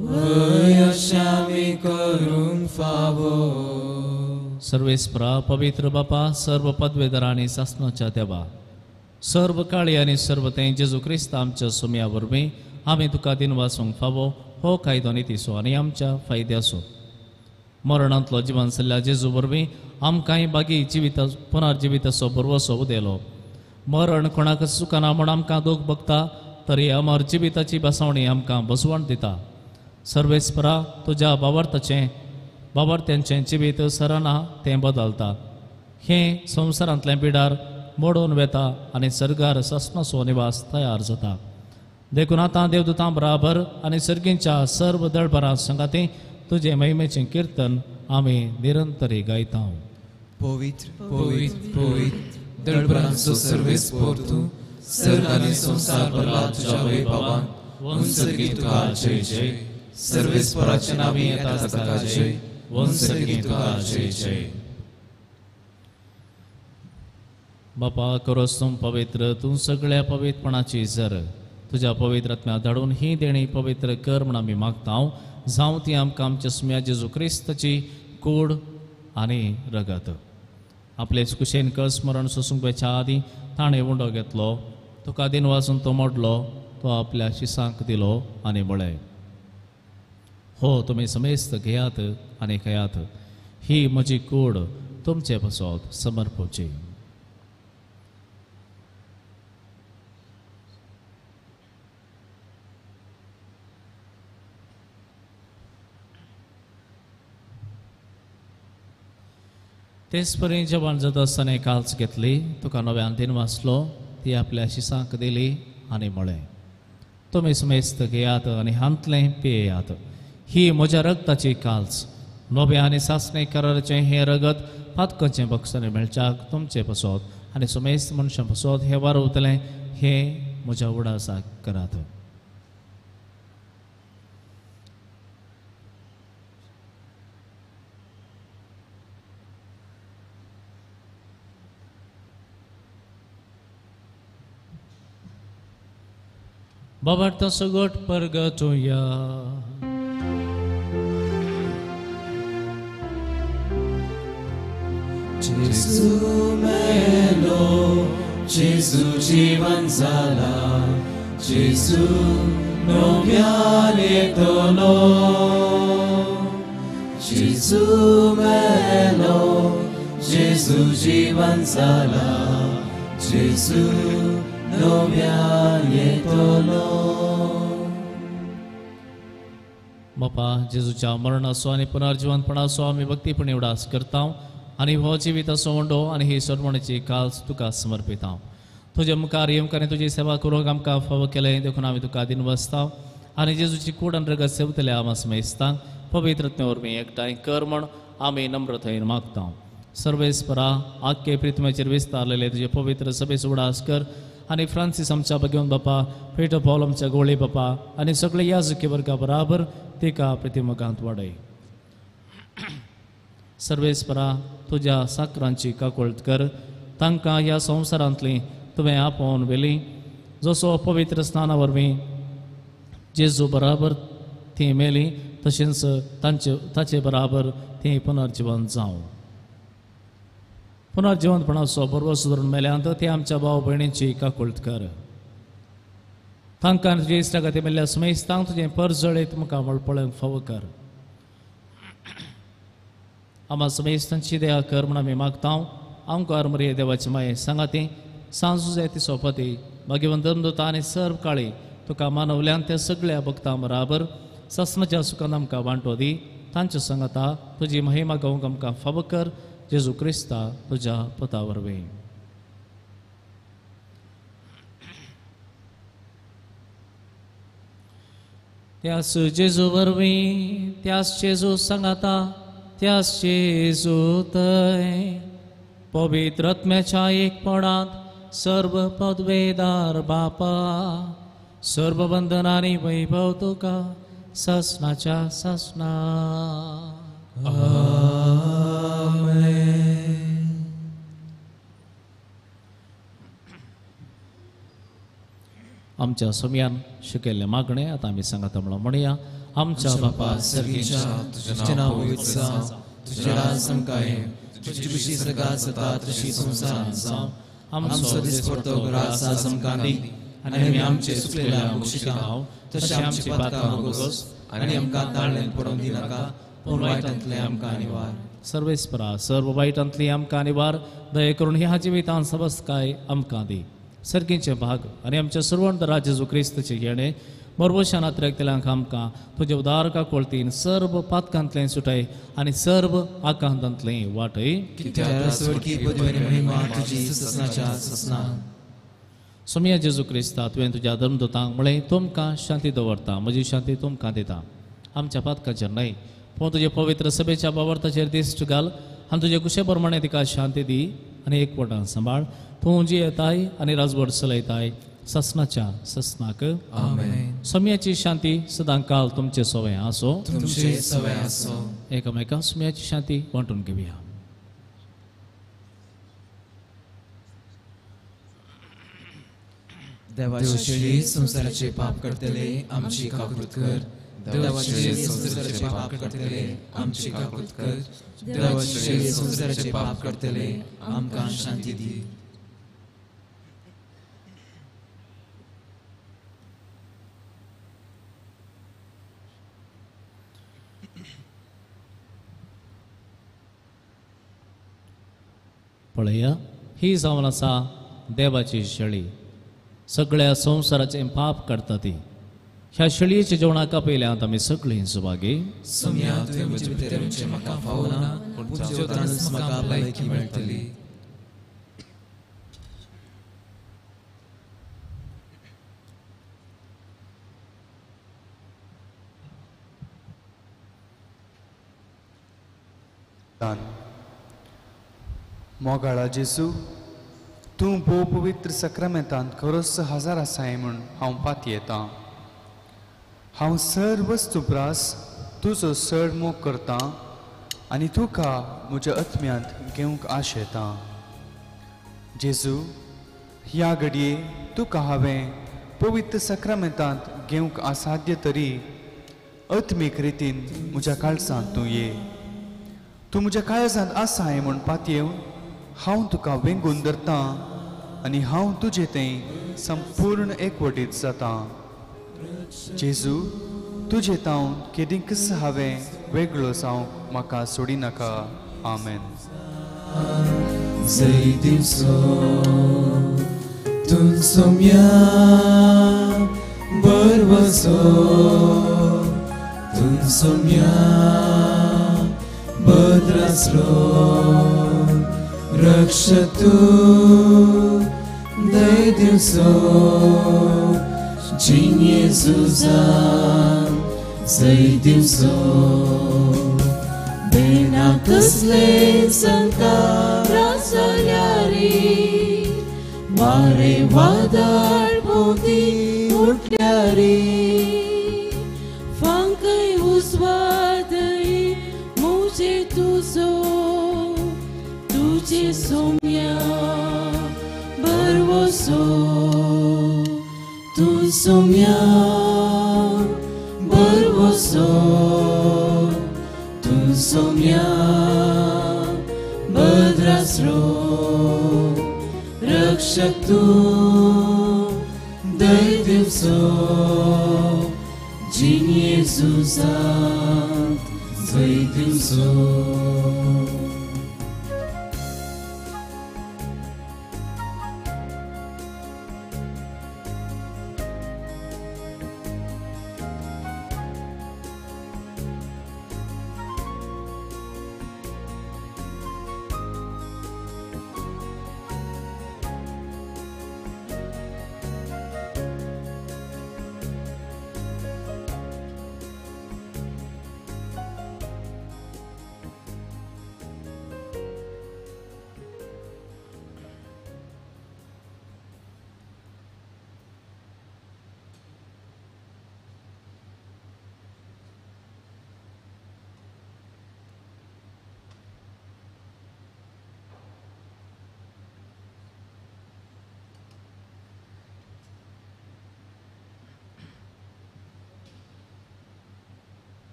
वय अशें आमी करूंक फावो. सर्वेस्परा पवित्र बापा, सर्व पदवेदार आनी सासणाच्या देवा, सर्व काळी आनी सर्व तें जेजू क्रिस्त आमच्या सुम्या वरवीं आमी तुका दिनवासूंक फावो हो कायदो नितीचो आनी आमच्या फायद्याचो. मरणांतलो जिवन सल्ल्या जेजू वरवीं आमकांय बागी जिविता पुनर्जिविताचो भरवसो उदेलो. मरण कोणाक चुकना म्हूण आमकां दूख भोगता तरी अमर जिविताची बसवणी आमकां बसवण दिता. सर्वेस्परा तुज्या बावार्थाचें बाबार्थ्यांचें जिवीत सरना तें बदलता. हें संवसारांतलें बिडार मोडून वेता आनी सर्गार सासणाचो निवास तयार जाता. देखून आतां देवदूतां बराबर आनी सर्गींच्या सर्व दळभरां संगाती तुजे महिमेचें किर्तन आमी निरंतरी गायता. पवित्र पवित्र पवित्र दळभरांचो सर्वेस्पर तूं, सर्ग आनी संवसार भरला तुज्या वैभवान. वंसर्गी तुका जय जय. सर्वेस्पराच्या नांवी येता ताका जय. वंसर्गी तुका जय जय. बापा करोस तूं पवित्र, तूं सगळ्या पवित्रपणाची जर तुज्या पवित्र आत्म्या धाडून ही देणी पवित्र कर म्हूण आमी मागता. जावं ती आमकां आमच्या सुम्या जेजू क्रिस्ताची कूड आनी रगत. आपले कुशेन कस मरण सोसूंक वयच्या आदीं ताणें उंडो घेतलो, तुका दिनवासून तो मोडलो, तो आपल्या शिसांक दिलो आनी म्हळें, हो तुमी समेस्त घेयात आनी खायात, ही म्हजी कूड तुमचे पासत समर्पची. तेच परी जेवण जाता आसतना काल्स घेतली, तुका नव्यान दिनवासलो, ती आपल्या शिसांक दिली आनी म्हळें, तुमी समेस्त घेयात आनी हांतलें पियेयात, ही म्हज्या रगताची काल्स, नव्या आनी सासणे कराराचें हें रगत पातकाचें बक्षांनी मेळच्याक तुमचे पसत आनी समेस्त मनशां पसत हें वारवतलें, हें म्हज्या उडासाक करात. बाबार्थ सगट परगटुया. जेजू मेलो, जेजू जीवन जाला, जेजू नव्यान येतलो. जेजू मेलो, जेजू जीवन जाला, जेजू नव्यान येतलो. बापा जेजूच्या मरणाचो आनी पुनर्जिवनपणाचो आमी भक्तीपणी उडास करता आनी हो जिविताचो उंडो आनी ही सरवणेची काल्स तुका समर्पिता. तुजे मुखार येवंक आनी तुजी सेवा करूंक आमकां फावो केलें देखून आमी तुका दिनवासता आनी जेजूची कूड आनी रगत सेवतल्या आमा समेस्तांक पवित्रते वरवीं एकठांय कर म्हण आमी नम्रतायेन मागता. सर्वेस्परा आख्खे प्रिथमेचेर विस्तारलेले तुजे पवित्र सभेचो उडास कर आनी फ्रांसीस आमच्या भगवंत बापा, पेटो पावल आमच्या गोळे बापा आनी सगळे याजकी वर्गा बराबर तिका प्रतिमकांत वाडय. सर्वेस्परा तुज्या साकरांची काकुळट कर, तांकां ह्या संवसारांतली तुवें आपोवन व्हेली, जसो पवित्र स्नाना वरवीं जेजू बराबर ती मेली तशेंच तांचे ताचे बराबर ती पुनर्जिवन जावं. पुनर्जिवंतपणाचो भरवसो धरून मेल्यांत ते आमच्या भाव भयणींची काकुळट कर, तांकां तुजे इश्टागती मेल्ल्या समेस्तांक तुजें परजळीत मुखामळ पळोवंक फावो कर. आमा समेस्तांची दया कर म्हूण आमी मागता. आमकां मरिये देवाची माये सांगाती सांजुजे ती सोपती भाग्यवंत धर्मदूत आनी सर्व काळी तुका मानवल्यान त्या सगळ्या भक्तां बराबर सस्माच्या सुखान आमकां वांटो दी, तांच्या सांगाता तुजी महिमा गावंक आमकां फावो कर, जेजू क्रिस्ता तुज्या पता वरवीं. त्यास जेजू वरवीं, त्यास जेजू सांगाता, त्यास जेजू थंय पवित्र आत्म्याच्या एकपणांत सर्व पदवेदार बापा, सर्व बंधनांनी वैभव तुका ससनाच्या ससना. आमेन. आमच्या सोम्यान शिकयल्लें मागणें आतां आमी सांगाता म्हणून म्हणया. आमच्या बापा सर्गीच्या, तुझें नांव पवित्र जावं, तुजें राज आमकां येवं, तुजी खुशी सर्गांत जाता तशी संवसारांत जावं. आमचो दिसपडतो ग्रास आज आमकां दी, आनी आमी आमचे चुकलेल्या बक्षिकां तशें आमची पातकां भोगोस, आनी आमकां ताळ्ळें पडोवन दिनाका, पूण वायटांतलें आमकां निवार. सर्वेस्परा सर्व वायटांतली आमकां निवार, दये करून ह्या जिवितांत सबस्काय आमकां दी. सर्गीचे भाग आनी आमच्या सर्वंत राज जेजू क्रिस्ताचे घेणे बरोबशान आत्रेकतल्यांक आमकां तुजे उदार काकोळतीन सर्व पातकांतलें सुटाय आनी सर्व आकांतांतलें वाटय. सोमया जेजू क्रिस्ता, तुवें तुज्या धर्मदूतांक म्हळें, तुमकां शांती दवरता, म्हजी शांती तुमकां दिता. आमच्या पातकाचेर न्हय पूण तुजे पवित्र सभेच्या बावर्ताचेर दिश्ट घाल आनी तुजे कुशे प्रमाणे तिका शांती दी आनी एकवटान सांबाळ. तूं जी येताय आनी राजवट चलयताय ससनाच्या ससनाक. आमेन. सोम्याची शांती सदां काल तुमचे सवय आसो, तुमचे सवय आसो. एकामेका सोम्याची शांती वांटून घेवया. देवाचे संवसाराचे पाप करतले आमची काकूत कर, देवाचे संवसाराचे पाप करतले आमची काकूत कर, देवाचे संवसाराचे पाप करतले आमकां शांती दी. पळया, ही जावन आसा देवाची शेळी, सगळ्या संवसाराचें पाप काडटा ती. ह्या शेळयेच्या जेवणाक आपयल्यांत आमी सगळीं सुभागी. सोम्या, तुवें म्हजे भितर येवचें म्हाका फावना, पूण जेवतानच म्हाका भलायकी मेळटली. मोगाळा जेजू, तूं भोव पवित्र सक्रामेंतांत खरोच हजार आसाय म्हूण हांव पातयेतां. हांव सर वस्तू प्रास तुजो चड मोग करतां आनी तुका म्हज्या आत्म्यांत घेवंक आशेतां. जेजू, ह्या घडये तुका हांवें पवित्र सक्रामेंतांत घेवंक असाध्य तरी आत्मीक रितीन म्हज्या काळजांत तूं ये. तूं म्हज्या काळजांत आसाय म्हूण पातयेवन हांव तुका वेंगून धरतां आनी हांव तुजे थंय संपूर्ण एकवटीत जातां. जेजू, तुजे तावन केदींकच हांवें वेगळो जावंक म्हाका सोडिनाका. आमेन. जय दिवसो तूं सोम्या बरवसो, तूं सोम्या भद्रासलो, रक्षतु दय दिवसो जिन जेजूसान जय दिवसो. बेना कसले संकटां जाल्यारी, वारे वादळ भोंवती उठल्यारी, फांकय उजवाडय म्हजे तुजो, तुजे सोम्या बरवसो, तूं सोम्या बरवसो, तूं सोम्या भद्रासरो, रक्षक तूं दय दिवसो जिन जेजूसान जय दिवसो.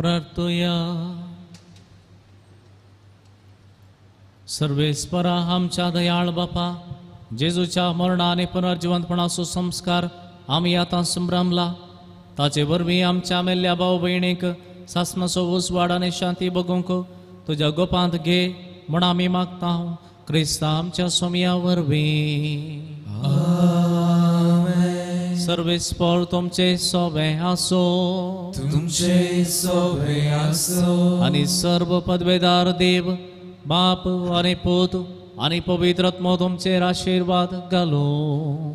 प्रार्थुया. सर्वेस्परा आमच्या दयाळ बापा, जेजूच्या मरणा आनी पुनर्जिवंतपणाचो संस्कार आमी आतां संभ्रमला. ताचे वरवीं आमच्या मेल्ल्या भाव भयणीक सासणाचो उजवाड आनी शांती बगूंक तुज्या गोपांत घे म्हूण आमी मागता, क्रिस्ता आमच्या सोमया वरवीं. सर्वेस्पर तुमचे सोबे आसो, तुमचे सोबे आसो. आनी सर्व पदवेदार देव बाप आनी पूत आनी पवित्र आत्मो तुमचेर आशिर्वाद घालूं.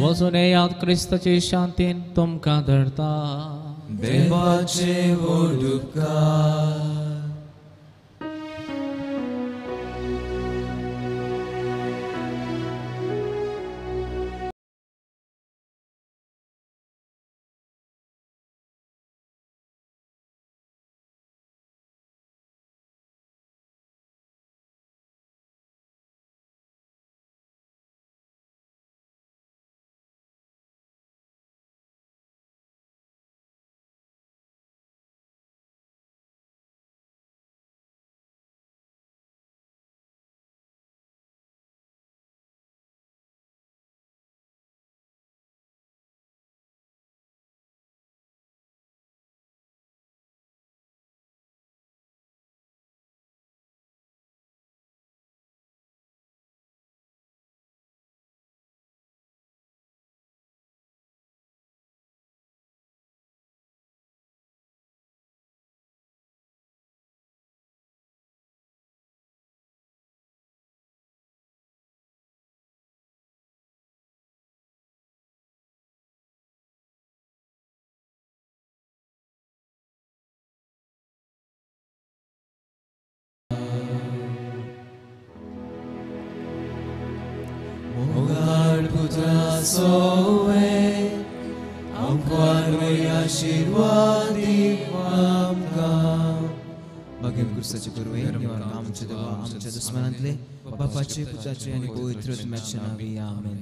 वचून येयात, क्रिस्ताचे शांतीन तुमकां धरता. देवाचे व्हड उपकार. सोवे आमकां आशिर्वाद आमकां. मागीर क्रिस्ताचे कुरवे आमच्या देवा आमच्या दुस्मनांतले बापाचे पुताचे आनी पवित्र आत्म्याच्या नांवी आमेन.